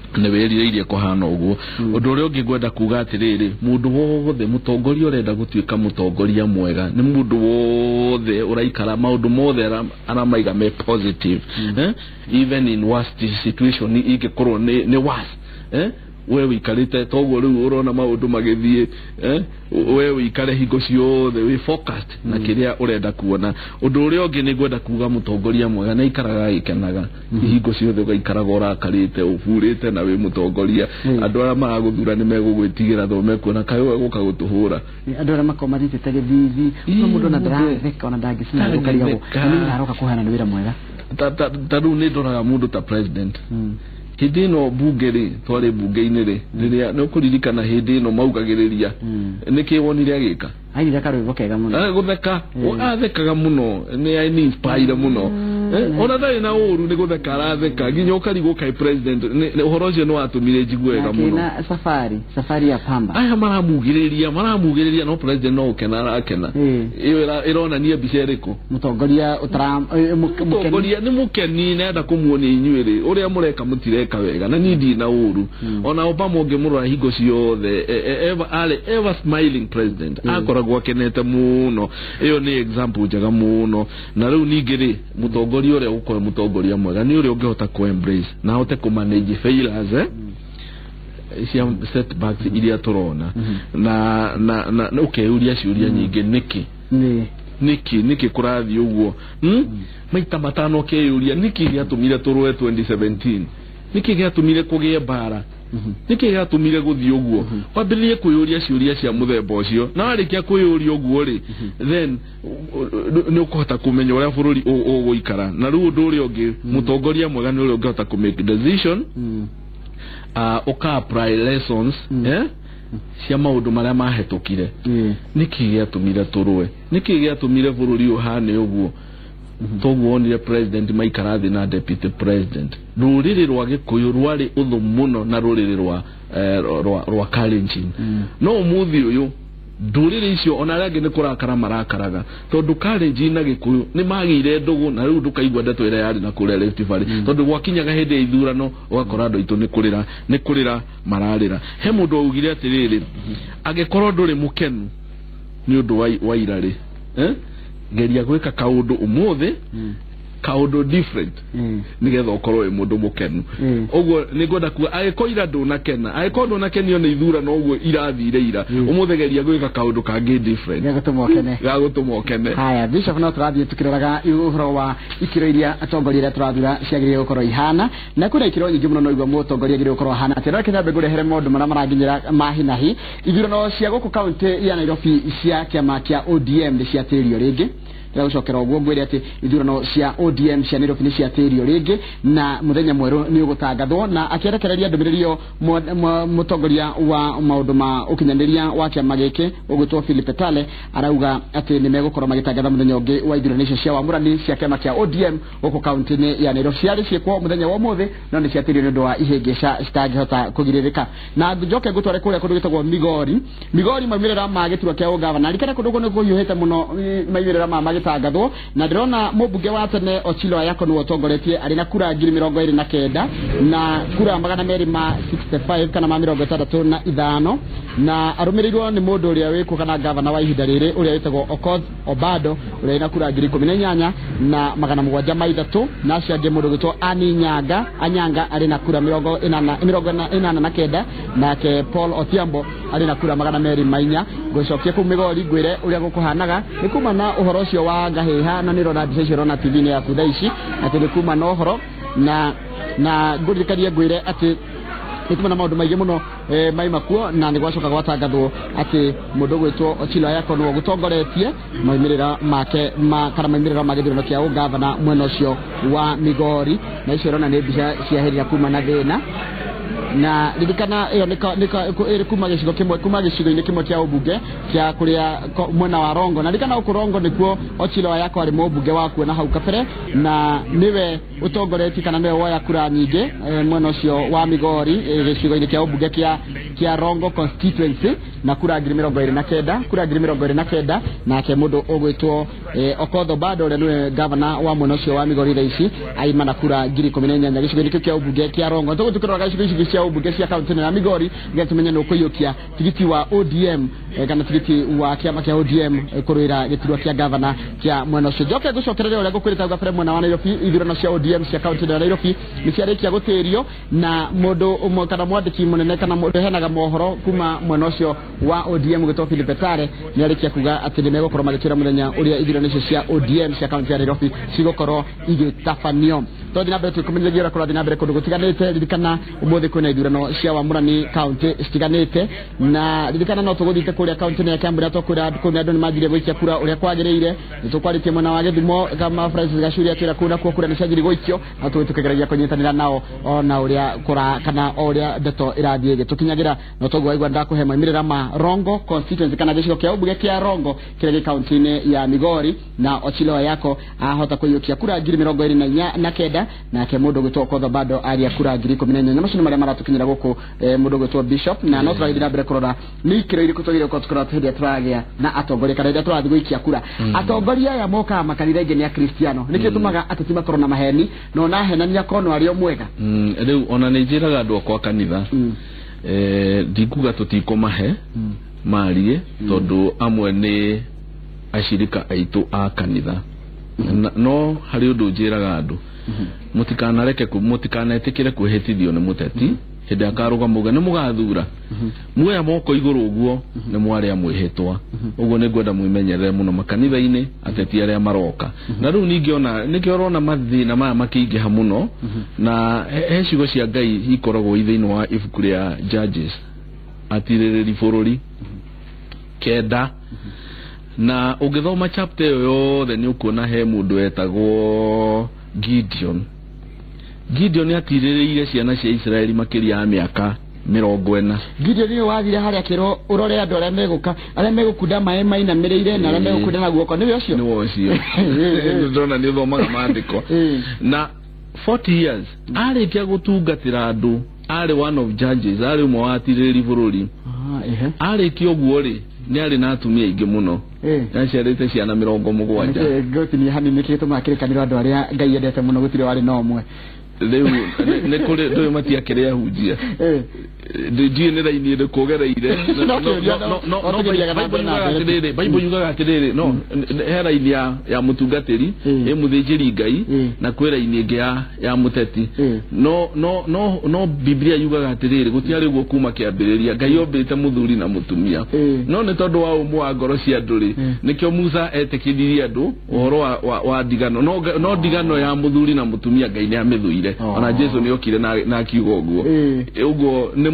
nĩ wĩrirĩirie kũhana ũguo. Ũndũ ũrĩa ũngĩ ngwenda kuga atĩrĩrĩ, mũndũ wothe mũtongoria ũrenda gũtuĩka mũtongoria mwega nĩ mũndũ wothe ũraikara maũndũ mothe aramaiga me positive, even in worst situation ingĩkorwo nĩ worst, we wĩikarĩte toguo rĩu ũrona maũndũ magĩthiĩ, we wĩikare hingo ciothe wĩ focused na kĩrĩa ũrenda kuona. Ũndũ ũrĩa ũngĩ nĩ ngwenda kuga mũtongoria mwega nĩ aikaraga agĩkenaga hingo ciothe. Ũgaikaraga ũrakarĩte ũburĩte na wĩ mũtongoria, andũ arĩa maragũthura nĩ megũgwĩtigĩra tondũ mekuona kaĩ we gũka gũtũhũra. Andũ arĩa makoragwo mathiĩte gĩthithi, no mũndũ ona ndaratheka, ona ndangĩcina gũkarigagwo nĩ aroka kũhana nĩ wĩra mwega. Ta rĩu nĩ ndoraga mũndũ ta president hĩndĩ ĩno bunge rĩ, twarĩ bunge-inĩ rĩ, rĩrĩa nĩ ũkũririkana hĩndĩ ĩno maugagĩrĩria, nĩkĩ wonire agĩka? Ainire karwĩmbo kega mũno. Gũtheka athekaga mũno, nĩ inspire mũno, ona ndarĩ na ũru, nĩ gũtheka aratheka nginya ũkarigwo kaĩ president. Ũhoro ũcio nĩ watũmire njigue wega mũno. Na safari ya pamba aya maramugĩrĩria, no president no ũkena arakena. Ĩyo ĩronania mbica ĩrĩkũ? Mũtongoria ũtara mũtongoria nĩ mũkeni, nenda kũmuonia inyuĩ rĩ ũrĩa mũreka mũtireka wega na niĩ ndirĩ na ũru. Ona Obama ũngĩmũrora hingo ciothe arĩ ever smiling president, akoragwo akenete mũno. Ĩyo nĩ example njega mũno. Na rĩu ningĩ rĩ, mũtongoria ũrĩa ũkorwo mũtongoria mwega nĩ ũrĩa ũngĩhota kũ embrace na ahote kũ manage failures, cia setbacks iria tũrona, na ũkeyũria ciũria nyingĩ, nĩkĩ nĩkĩ kũrathiĩ ũguo? Maita matano ũkeyũria nĩkĩ gĩatũmire tũrũe 2017, nĩkĩ gĩatũmire kũgĩe mbara, nĩkĩ gĩatũmire gũthiĩ ũguo? Wambĩrĩrie kwĩyũria ciũria cia mũthemba ũcio, na warĩkia kwĩyũria ũguo rĩ, then nĩ ũkũhota kũmenya ũrĩa bũrũri ũgũikara. Na rĩu ũndũ ũrĩa ũngĩ, mũtongoria mwega nĩ ũrĩa ũngĩhota kũ make decision, ũka apply lessons cia maũndũ marĩa mahĩtũkire. Nĩkĩ gĩatũmire tũrũe? Nĩkĩ gĩatũmire bũrũri ũhane ũguo? Toguo wonire president maikara thĩ na deputy president, rũrĩrĩ rwa Gĩkũyũ rwarĩ ũthũ mũno na rũrĩrĩ rwa Kalenjin, no ũmũthĩ ũyũ ndũrĩrĩ icio ona arĩa angĩ nĩ kũrakara marakaraga tondũ Kalenjin na Gĩkũyũ nĩ magĩire ndũgũ. Na rĩu ndũkaigua ndeto ĩrĩa yarĩ na kũrĩa Rift Valley, tondũ gwakinyaga hĩndĩ ya ithurano ũgakora andũ aitũ nĩ kũrĩra mararĩra. He mũndũ waugire atĩrĩrĩ, angĩkorwo ndũrĩ mũkenu nĩ ũndũ wa ira rĩ, geria gwĩka kaũndũ ũmũthĩ, kaũndũ different, nĩgetha ũkorwo wĩ mũndũ mũkenu. Ũguo nĩ ngwenda kuga angĩkorwo ira ndũnakena, angĩkorwo ndũnakenio nĩ ithurano ũguo irathire ira, ũmũthĩ geria gwĩka kaũndũ kangĩ different gagũtũma ũkene. Gagũtũma ũkene. Haya, Bishop, no tũrathiĩ tukĩroraga ũhoro wa ikĩro iria atongoria arĩa tũrathura ciagĩrĩire gũkorwo ihana, na kwĩna ikĩro nyingĩ mũno. No igua mũtongoria agĩrĩire gũkorwo ahana atĩa? No reke nyambe ngũrehere maũndũ marĩa maranginyĩra ma hi na hi. Ithurano cia gũkũ kaunti ya Nairobi cia kĩama kĩa ODM nĩ ciatĩrio rĩngĩ. Ndĩragũcokera ũguo ngwĩre atĩ ithurano cia ODM cia Nairobi nĩ ciatĩrio rĩngĩ na mũthenya mwerũ nĩ ũgũtangathwo. Na akĩrekereria ndũmĩrĩri ĩyo mũtongoria wa maũndũ ma ũkinyanĩria wa kĩama gĩkĩ ũgwĩtwo Philip Etale arauga atĩ nĩ megũkorwo magĩtangatha mũthenya ũngĩ wa ithurano icio cia wamũrani cia kĩama kĩa ODM gũkũ kaunti-inĩ ya Nairobi. Ciarĩ ciĩkwo mũthenya wa ũmũthĩ no nĩ ciatĩrio nĩ ũndũ wa ihĩngĩca citangĩhota kũgirĩrĩka. Na njoke ngũtware kũrĩa kũndũ gwĩtagwo Migori. Migori maumĩrĩra ma gĩturwa kĩa ũgavana rikana kũndũ kũu nĩ kũhiũhĩte mũno maumĩrĩra ma magĩtangathwo, na ndĩrona mũmbunge wa tene Ochilo Ayako nĩwe ũtongoretie arĩ na kura 29,000 na kura 265 kana ma 65, na arũmĩrĩirwo nĩ mũndũ ũrĩa wĩkuo kana gavana wa ihinda rĩrĩ ũrĩa wĩtagwo Okoth Obado ũrĩa wĩna kura 18,703, na acio angĩ mũndũ ũgwĩtwo Annie Nyanga Anyanga arĩ na kura 89, nake Paul Otiambo arĩ na kura 204. Ngũcokia kũu Migori ngwĩre ũrĩa gũkũhanaga nĩ kuma na ũhoro ũcio wa ngahĩha, na nĩrona mbica icio ũrona TV-inĩ yaku thaa ici atĩ nĩ kuma na ũhoro na ngũririkanie ngwĩre atĩ nĩ kuma na maũndũ maingĩ mũno maima kuo, na nĩ gwacoka gwatangathwo atĩ mũndũ ũgwĩtwo Ochilo Ayako nĩwe ũgũtongoretie maumĩrĩra make kana maumĩrĩra ma gĩthurano kĩa ũgavana mwena ũcio wa Migori. Na icio ũrona nĩ mbica ciaherira kuma na thĩna. Na ririkana ĩyo nĩ kuma gĩcigo kĩmwe kuma gĩcigo-inĩ kĩmwe kĩa ũmbunge kĩa kũrĩa mwena wa Rongo. Na ririkana gũkũ Rongo nĩkuo Ochilo Ayako arĩ mũmbunge wa kuo na hau kabere, na nĩwe ũtongoretie kana nĩwe woya kura nyingĩ mwena ũcio wa Migori gĩcigo-inĩ kĩa ũmbunge kĩa Rongo constituency na kura 29,000 kura 29,000. Nake mũndũ ũgwĩtwo Okoth Obado ũrĩa nĩwe gavana wa mwena ũcio wa Migori thaa ici aima na kura 18,000 gĩcigo-inĩ kĩu kĩa ũmbunge kĩa Rongo. Tũgũthiĩ tũkĩroraga icigo ici cia ũmbunge cia kaunti ya Migori nĩgetha tũmenye nĩ ũkũiyũkia tigiti wa ODM kana tigiti wa kĩama kĩa ODM kũrũĩra gĩturwa kĩa gavana kĩa mwena ũcio. Njoke ngũcokereria ũrĩa ngũkwĩrĩte hau kabere mwena wa Nairobi ithurano cia ODM cia kaunti ya Nairobi nĩ ciarĩkia gũtĩrio, na mũndũ ũmwe kana mwandĩki mũnene kana mũndũ ũheanaga mohoro kuma mwena ũcio wa ODM ũgwĩtwo Philip Etale nĩ arĩkia kuga atĩ nĩ megũkorwo magĩtwĩra mũthenya ũrĩa ithurano icio cia ODM cia kaunti ya Nairobi cigũkorwo igĩtabanio. Tũrathiĩ na mbere twĩkũmenyithagia ũrĩa kũrathiĩ na mbere kũndũ gũtiganĩte. Ririkana ũmũthĩ kwĩna ithurano cia wamũrani kaunti citiganĩte, na ririkana no tũgũthiĩte kũrĩa kaunti-inĩ ya Kiambu ũrĩa twakwĩra kũu nĩ andũ nĩ manjirie gũikia kura ũrĩa kwagĩrĩire. Nĩ tũkwarĩtie mwena wa Gĩthumo kama Francis Gachuri atwĩra kũu nakuo kura nĩ cianjirie gũikio, na tũgũthiĩ tũkĩgeragia kũnyitanĩra nao ona ũrĩa kũra kana o ũrĩa ndeto ĩrathiĩ ĩgĩtũkinyagĩra. No toguo waigua ndakũhe maumĩrĩra ma Rongo constituency kana gĩcigo kĩa ũmbunge kĩa Rongo kĩrĩa gĩ kaunti-inĩ ya Migori, na Ochilo Ayako ahota kũiyũkia kura 29,000, nake mũndũ ũgwĩtwo Okoth Obado aria kura 18,000. Macio nĩ marĩa maratũkinyĩra gũkũ mũndũ ũgwĩtwo Bishop, na no tũrathiĩ na mbere kũrora nĩ ikĩro irĩkũ twagĩrĩirwo gũkorwo tũkĩrora hĩndĩ ĩrĩa tũragĩa na atongoria kana hĩndĩ ĩrĩa tũrathiĩ gũikia kura. Atongoria aya mokaga makanitha aingĩ nĩ akristiano, nĩkĩo tũmaga ateti makorwo na maheni na ona henania korwo arĩ o mwega. Rĩu ona nĩ njĩraga andũ akwa kanitha ndikuga tũtikũmahe marie tondũ amwe nĩ acirika aitũ a kanitha, no harĩ ũndũ njĩraga andũ mũtikanareke mũtikanetĩkĩre kwĩhĩtithio nĩ mũteti hĩndĩ akarũgama uge nĩ mũgathura muoya moko igũrũ ũguo nĩ mwarĩa mwĩhĩtwa. Ũguo nĩ ngwenda mwĩmenyerere mũno makanitha-inĩ ateti arĩa maroka. Na rĩu ningĩ ona nĩkĩo ũrona mathĩna maya makĩingĩha mũno, na he ciugo cia Ngai ikoragwo i thĩinĩ wa ibuku rĩa Judges atirĩrĩri bũrũri 9, na ũngĩthoma chapter ĩyo yothe nĩ ũkuona he mũndũ wetagwo Gideon. Gideon atirĩrĩire ciana cia Israeli makĩria ya mĩaka 40. Gideon nĩwe wathire harĩa akĩrwo ũrore andũ arĩa megũka arĩa megũkunda maĩ mainamĩrĩire na arĩa megũkunda na guoko, nĩwe ũcio? Nĩwe ũcio. Ndĩrona nĩ ũthomaga maandĩko. Na 40 years arĩkia gũtungatĩra andũ, arĩ one of judges, arĩ ũmwe wa atirĩrĩri bũrũri. Arĩkia ũguo rĩ nĩ arĩ na atumia aingĩ mũno, nĩaciarĩte ciana 70. Ngũtinia hanini nĩkĩ gĩtũmaga kĩrĩkanĩro andũ arĩa Ngai endete mũno gũtirĩ warĩ na ũmwe? Rĩu nĩ kũrĩ ndũĩ matiakĩrĩ ahunjia, ndiũĩ nĩ raini ĩrĩkũ ũgereire. Bible yugaga atĩrĩrĩ, no he raini ya mũtungatĩri ĩ mũthĩnjĩri Ngai na kwĩ raini ĩngĩ ya mũteti. No Biblia yugaga atĩrĩrĩ gũtiarĩ ũguo kuma kĩambĩrĩria, Ngai ombĩte mũthuri na mũtumia, no nĩ tondũ wa ũmũ wa ngoro cia andũ rĩ nĩkĩo Musa etĩkĩririe andũ ũhoro wa ndigano, no ndigano ya mũthuri na mũtumia Ngai nĩ amĩthũire. okire ona Jesu nĩ okire na akiuga ũguo ũguo nĩ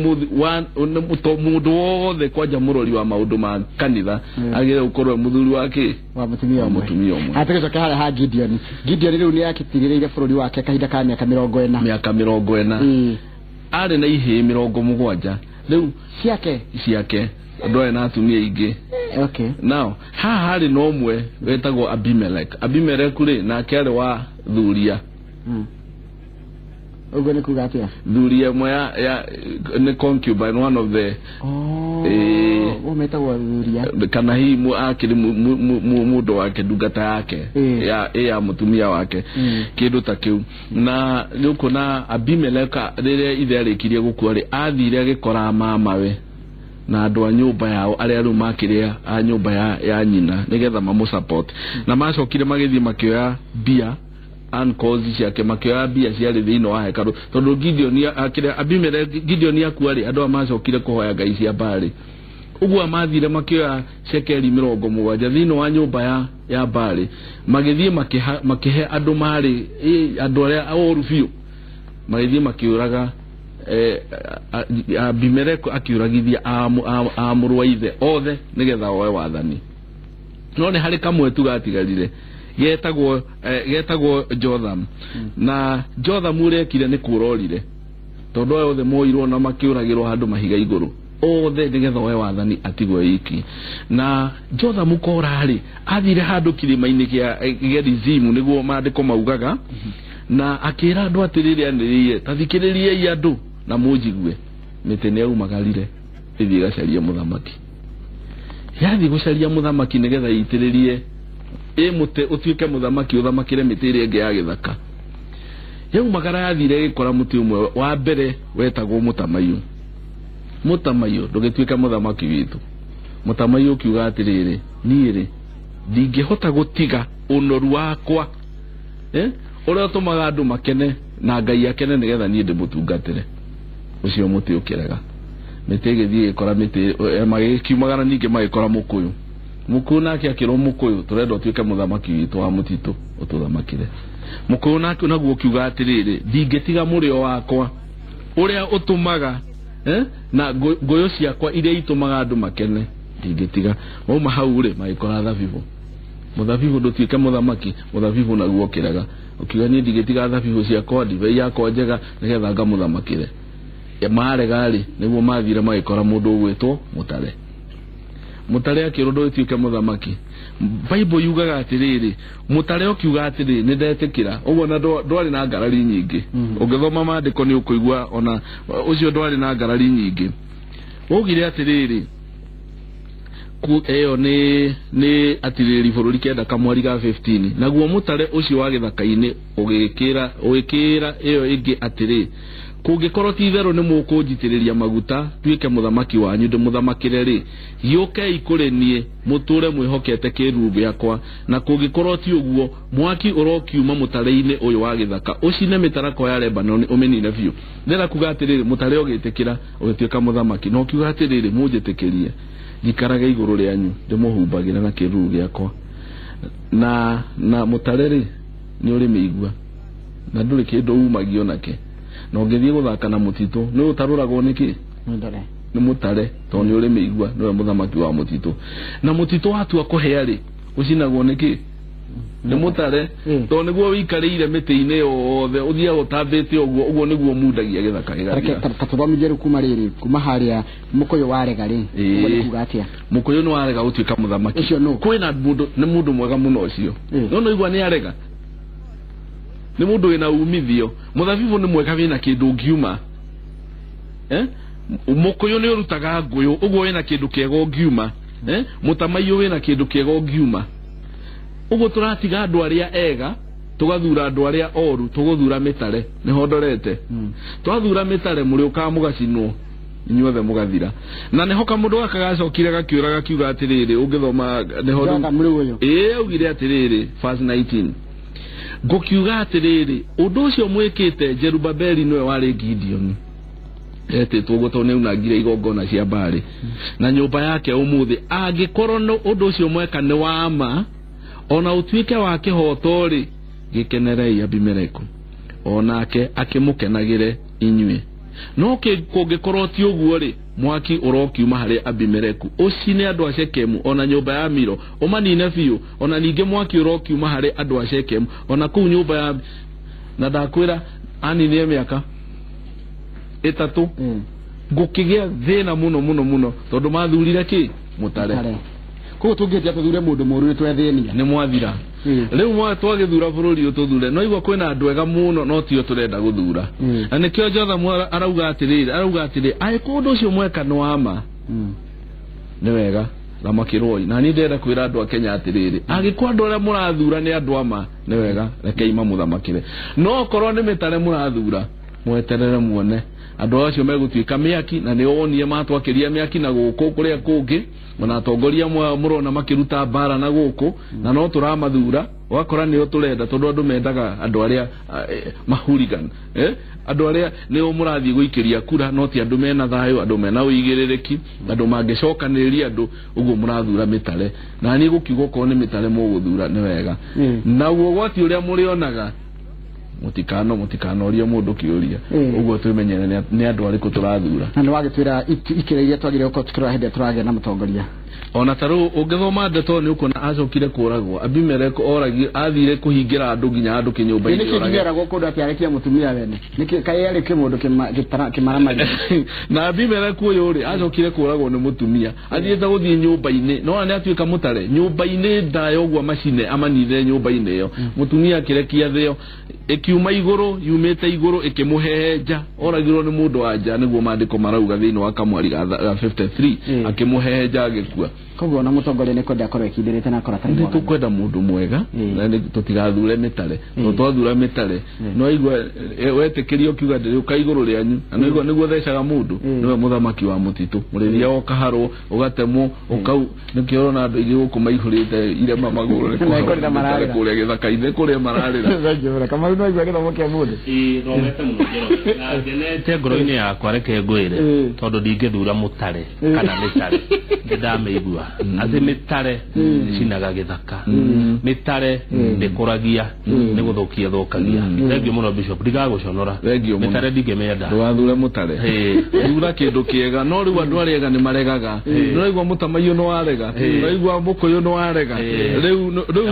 mũndũ wothe kwanja mũrori wa maũndũ ma kanitha agĩrĩire gũkorwo mũthuri wake wa mũtumia ũmwe. Atĩgĩcoke harĩa ha Gideon. Gideon rĩu nĩ akĩtigĩrĩire bũrũri wake kahinda ka mĩaka 40. Mĩaka 40. Arĩ na ihĩĩ 70 rĩu ciake andũ aya na atumia aingĩ. Okay. Now haha harĩ na ũmwe wetagwo Abimelech. Abimelech rĩ nake arĩ wa thuria. Ũguo nĩ kuga atĩa? Thuria ĩmwe ya nĩ concubine, one of the metagwo thuria kana hihi akĩrĩ mũndũ wake ndungata yake ya mũtumia wake kĩndũ ta kĩu. Na nĩ ũkuona Abimelech rĩrĩa ithe arĩkirie gũkua rĩ athire agĩkora mamawe na andũ a nyũmba yao arĩa rĩu makĩrĩ a nyũmba ya nyina nĩgetha mamũ support. Na macokire magĩthiĩ makĩoya mbia uncles ciake makĩoya mbia ciarĩ thĩinĩ wa hekarũ tondũ Gideon akĩrĩa Abimelech Gideon akua rĩ andũ aya macokire kũhoya ngai cia Baali. Ũguo mathire makĩoya cekeri 70 thĩinĩ wa nyũmba ya Baali magĩthiĩ makĩhe andũ marĩ andũ arĩa oru biũ magĩthiĩ makĩũraga Abimelech akiũragithia amũrũ wa ithe othe nĩgetha oe wathani. No nĩ harĩ kamwe tu gatigarire getagwo Jotham. Na Jotham ũrĩa ekire nĩ kũrorire tondũ aya othe moirwo na makĩũragĩrwo handũ mahiga igũrũ othe nĩgetha oe wathani atigwe iki. Na Jotham kora rĩ athire handũ kĩrĩma-inĩ kĩa Gerizimu nĩguo maandĩko maugaga na akĩra andũ atĩrĩrĩ anĩrĩire ta thikĩrĩriai andũ na mũnjigue mĩtĩ nĩ yaumagarire ĩthiĩ ĩgacarie mũthamaki. Yathiĩ gũcaria mũthamaki nĩgetha ĩitĩrĩrie ĩ mũtĩ ũtuĩke mũthamaki ũthamakĩre mĩtĩ ĩrĩa ĩngĩ ya gĩthaka. Yaumagara yathire ĩgĩkora mũtĩ ũmwe wa mbere wetagwo mũtamaiyũ. Mũtamaiyũ ndũgĩtuĩke mũthamaki witũ. Mũtamaiyũ ũkiuga atĩrĩrĩ niĩ rĩ ndingĩhota gũtiga ũnoru wakwa ũrĩa ũtũmaga andũ makene na Ngai akene nĩgetha niĩ ndĩmũtungatĩre. Ũcio mũtĩ ũkĩrega. Mĩtĩ ĩgĩthiĩ ĩgĩkora mĩtĩ magĩkiumagara ningĩ magĩkora mũkũyũ. Mũkũyũ nake akĩrwo mũkũyũ tũrenda ũtuĩke mũthamaki witũ wa mũtitũ ũtũthamakĩre. Mũkũyũ nake naguo ũkiuga atĩrĩrĩ ndingĩtiga mũrĩo wakwa ũrĩa ũtũmaga na ngũyũ ciakwa iria itũmaga andũ makene ndingĩtiga. Mauma hau rĩ magĩkora thabibũ. Mũthabibũ ndũtuĩke mũthamaki, mũthabibũ naguo ũkĩrega ũkiuga niĩ ndingĩtiga thabibũ ciakwa ndibei yakwa njega nĩgetha ngamũthamakĩre. Marega rĩ nĩguo mathire magĩkora mũndũ ũgwĩtwo mũtare. Mũtare akĩrwo ndũtuĩke mũthamaki. Bible yugaga atĩrĩrĩ mũtare ũkiuga atĩrĩ nĩ ndetĩkĩra ũguo na ndwarĩ na ngarari nyingĩ. Ũngĩthoma maandĩko nĩ ũkũigua ona ũcio ndwarĩ na ngarari nyingĩ. Waugire atĩrĩrĩ ĩyo nĩ atirĩrĩri bũrũri 9 kamwari ga 15 naguo mũtare ũcio wa gĩthaka-inĩ ũgĩkĩra ĩyo ĩngĩ atĩrĩ kũngĩkorwo ti itherũ nĩ mũkũnjitĩrĩria maguta tuĩke mũthamaki wanyu ndĩmũthamakĩre rĩ gĩũkei kũrĩ niĩ mũtũre mwĩhokete kĩĩruru gĩakwa na kũngĩkorwo ti ũguo mwaki ũrokiuma mũtare-inĩ ũyũ wa gĩthaka ũcine mĩtarakwa ya Lebanoni ũmĩnine biũ. Ndĩrenda kuga atĩrĩrĩ mũtare ũgĩtĩkĩra ũgĩtuĩka mũthamaki na ũkiuga atĩrĩrĩ mũnjĩtĩkĩrie njikarage igũrũ rĩanyu ndĩmũhumbagĩre na kĩĩruru gĩakwa. Na mũtare rĩ nĩ ũrĩ mĩigua na ndũrĩ kĩndũ umagio nake na ũngĩthiĩ gũthaka na mũtitũ nĩ ũtarũragwo nĩkĩ nĩ mũtare tondũ nĩ ũrĩ mĩigua nĩwe mũthamaki wa mũtitũ. Na mũtitũ watua kũhĩa rĩ ũcinagwo nĩkĩ nĩ mũtare tondũ nĩguo wĩikarĩire mĩtĩ-inĩ yothe ũthiaga ũtambĩte ũguo ũguo nĩguo mundagia gĩthaka gĩgathira. Ta tũthomithie rĩu kuma rĩrĩ kuma harĩa mũkũyũ warega rĩ ũguo nĩ kuga atĩa? Mũkũyũ nĩ warega gũtuĩka mũthamaki. Ũcio nũ? Kwĩna mũndũ nĩ mũndũ mwega mũno ũcio. No nĩ igua nĩ arega nĩ mũndũ wĩna umithio. Mũthabibũ nĩ mwega wĩna kĩndũ ũngiuma. Mũkũyũ nĩ ũrutaga ngũyũ ũguo wĩna kĩndũ kĩega ũngiuma. Mũtamaiyũ wĩna kĩndũ kĩega ũngiuma. Ũguo tũratiga andũ arĩa ega tũgathura andũ arĩa oru tũgũthura mĩtare nĩho ndorete. Twathura mĩtare mũrĩũkaga mũgacinwo inyuothe mũgathira. Na nĩho kamũndũ gaka gacokire gakiũra gakiuga atĩrĩrĩ ũngĩthoma nĩho ĩĩ augire atĩrĩrĩ verse 19 ngũkiuga atĩrĩrĩ ũndũ ũcio mwĩkĩte Jerubabeli nĩwe warĩ Gideoni etĩtwo ũguo tondũ nĩaunangire igongona cia Baali na nyũmba yake ũmũthĩ angĩkorwo ũndũ ũcio mweka nĩ wa ma ona ũtuĩke wa kĩhoto rĩ gĩkenerei Abimeleku. o nake akĩmũkenagĩre inyuĩ. No kũngĩkorwo ti ũguo rĩ, mwaki ũrokiuma harĩ Abimeleku ũcine andũ a Shekemu ona nyũmba ya Milo ũmanine biũ, ona ningĩ mwaki ũrokiuma harĩ andũ a Shekemu ona kũu nyũmba ya na ndakwĩra aninire mĩaka 3 ngũkĩgĩa thĩna mũno mũno mũno tondũ mathurire kĩ mũtare. Koguo tũngĩtia tũthure mũndũ mũru nĩ twethĩnia nĩ mwathira. Rĩu mwa twagĩthura bũrũri ũyũ tũthure no igua kwĩna andũ ega mũno no tio tũrenda gũthura. Na nĩkĩo Jothamu arauga atĩrĩrĩ angĩkorwo ũndũ ũcio mweka nĩ wa ma nĩ wega thamakĩrwoi. Na niĩ ndĩrenda kwĩra andũ a Kenya atĩrĩrĩ, angĩkorwo andũ arĩa mũrathura nĩ andũ a ma nĩ wega rekei mamũthamakĩre, no okorwo nĩ mĩtare mũrathura mweterere muone andũ acio megũtuĩka mĩaki. Na nĩ wonire matwakĩria mĩaki na gũkũ kũrĩa kũngĩ, ona atongoria mũrona makĩruta mbara na gũkũ, na no tũramathura ũgakora nĩo tũrenda tondũ andũ mendaga andũ arĩa mahurigan, andũ arĩa nĩo mũrathiĩ gũikĩria kura, no ti andũ mena thayũ, andũ mena ũigĩrĩrĩki, andũ mangĩcokanĩrĩria andũ. Ũguo mũrathura mĩtare, na niĩ gũkiuga okorwo nĩ mĩtare mũgũthura nĩ wega. Naguo ũgwati ũrĩa mũrĩonaga mũtikanorie mũndũ kĩũria, ũguo twĩmenyere nĩ andũ arĩkũ tũrathura. Na nĩ wagĩtwĩra ikĩra iria twagĩrĩirwo gũkorwo tũkĩrora hĩndĩ ĩrĩa tũragĩa na mũtongoria. Ona ta rĩu ũngĩthoma ndeto nĩ ũkuona acokire kũragwo. Abimeleku oragire athire kũhingĩra andũ nginya andũ kĩnyũmba-inĩ. Nĩkĩ kĩgeragwo kũndũ atĩ arekia mũtumia wene? Nĩkĩ kaĩ arĩ kĩmũndũ kĩmaramari? Na Abimeleku ũyũ rĩ acokire kũragwo nĩ mũtumia athiĩte gũthiĩ nyũmba-inĩ, no nĩ atuĩka mũtare nyũmba-inĩ ndaya ũguo macine amanithire nyũmba-inĩ ĩyo, mũtumia akĩrekia thĩo ĩkiuma igũrũ yumĩte igũrũ ĩkĩmũhehenja, oragirwo nĩ mũndũ wa nja, nĩguo maandĩko marauga thĩinĩ wa kamwari ga 53, akĩmũhehenja agĩkua. Koguo ona mũtongoria nĩ kwenda akorwo ekindĩrĩte na akorwo atarĩ mwega. Nĩ tũkwenda mũndũ mwega na tũtigathure mĩtare, tondũ twathura mĩtare no igua wetĩkĩrio ũkiuga ndĩrĩũka igũrũ rĩanyu, na no igua nĩguo thecaga mũndũ, nĩwe mũthamaki wa mũtitũ, mũrĩithia ũkaharwo ũgatemwo ũkau. Nĩkĩo ũrona andũ aingĩ gũkũ maihũrĩte irema magũrũ kũrĩa gĩthaka-inĩ kũrĩa mararĩra. Kamau no igua gĩthomo kĩa mũndũ. Ĩĩ thomete mũno Njoroge, na ngenete ngoro-inĩ yakwa reke ngwĩre, tondũ ndingĩthura mũtare kana mĩtare nĩndamĩigua atĩ mĩtare ĩcinaga gĩthaka, mĩtare ndĩkũragia, nĩ gũthũkia thũkagia. Thengiũ mũno Bishop, ndigagũconora, mĩtare ndingĩmĩenda. Ndũgathure mũtare, thura kĩndũ kĩega. No rĩu andũ arĩa ega nĩ maregaga, nĩũraigua mũtamaiyũ nĩ warega, nĩũraigua mũkũyũ nĩ warega, rĩu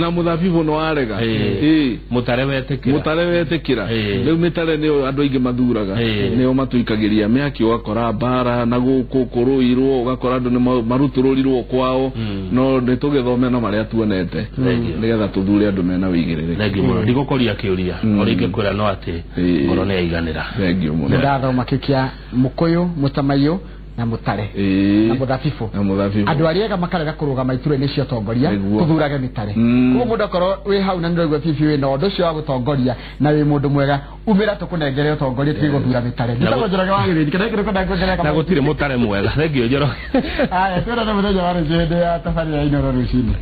na mũthabibũ nĩ warega, mũtare wetĩkĩra, mũtare wetĩkĩra. Rĩu mĩtare nĩyo andũ aingĩ mathuraga, nĩo matuikagĩria mĩaki, ũgakora mbara na gũkũ kũrũirwo, ũgakora andũ nĩ marutũrũrirwo kwao. No nĩ tũgĩthome na marĩa tuonete nĩgetha tũthure andũ mena ũigĩrĩrĩki. Thengiũ mũno, ndigũkũria kĩũria o rĩngĩ kwĩra no atĩ ngoro nĩ yaiganĩra. Thengiũ mũno. Nĩndathoma kĩu kĩa mũkũyũ, mũtamaiyũ na mũtare na mũthabibũ. Andũ arĩa ega makarega kũrũgama iturwa-inĩ cia ũtongoria, tũthurage mĩtare. Koguo mũndũ akorwo wĩ hau na nĩũraigua bibi wĩna ũndũ ũcio wa gũtongoria na wĩ mũndũ mwega, umĩra tũkũnengere ũtongoria tũtige gũthura mĩtare. Njĩtagwo Njoroge wa Gĩthĩnji, kana gĩkĩ nĩkwenda kuongerera Na gũtirĩ mũtare mwega. Thengiũ Njoroge. Haya, twĩrane mũthenya wa rũciũ hĩndĩ ya tabarĩra ya Inooro rũcinĩ.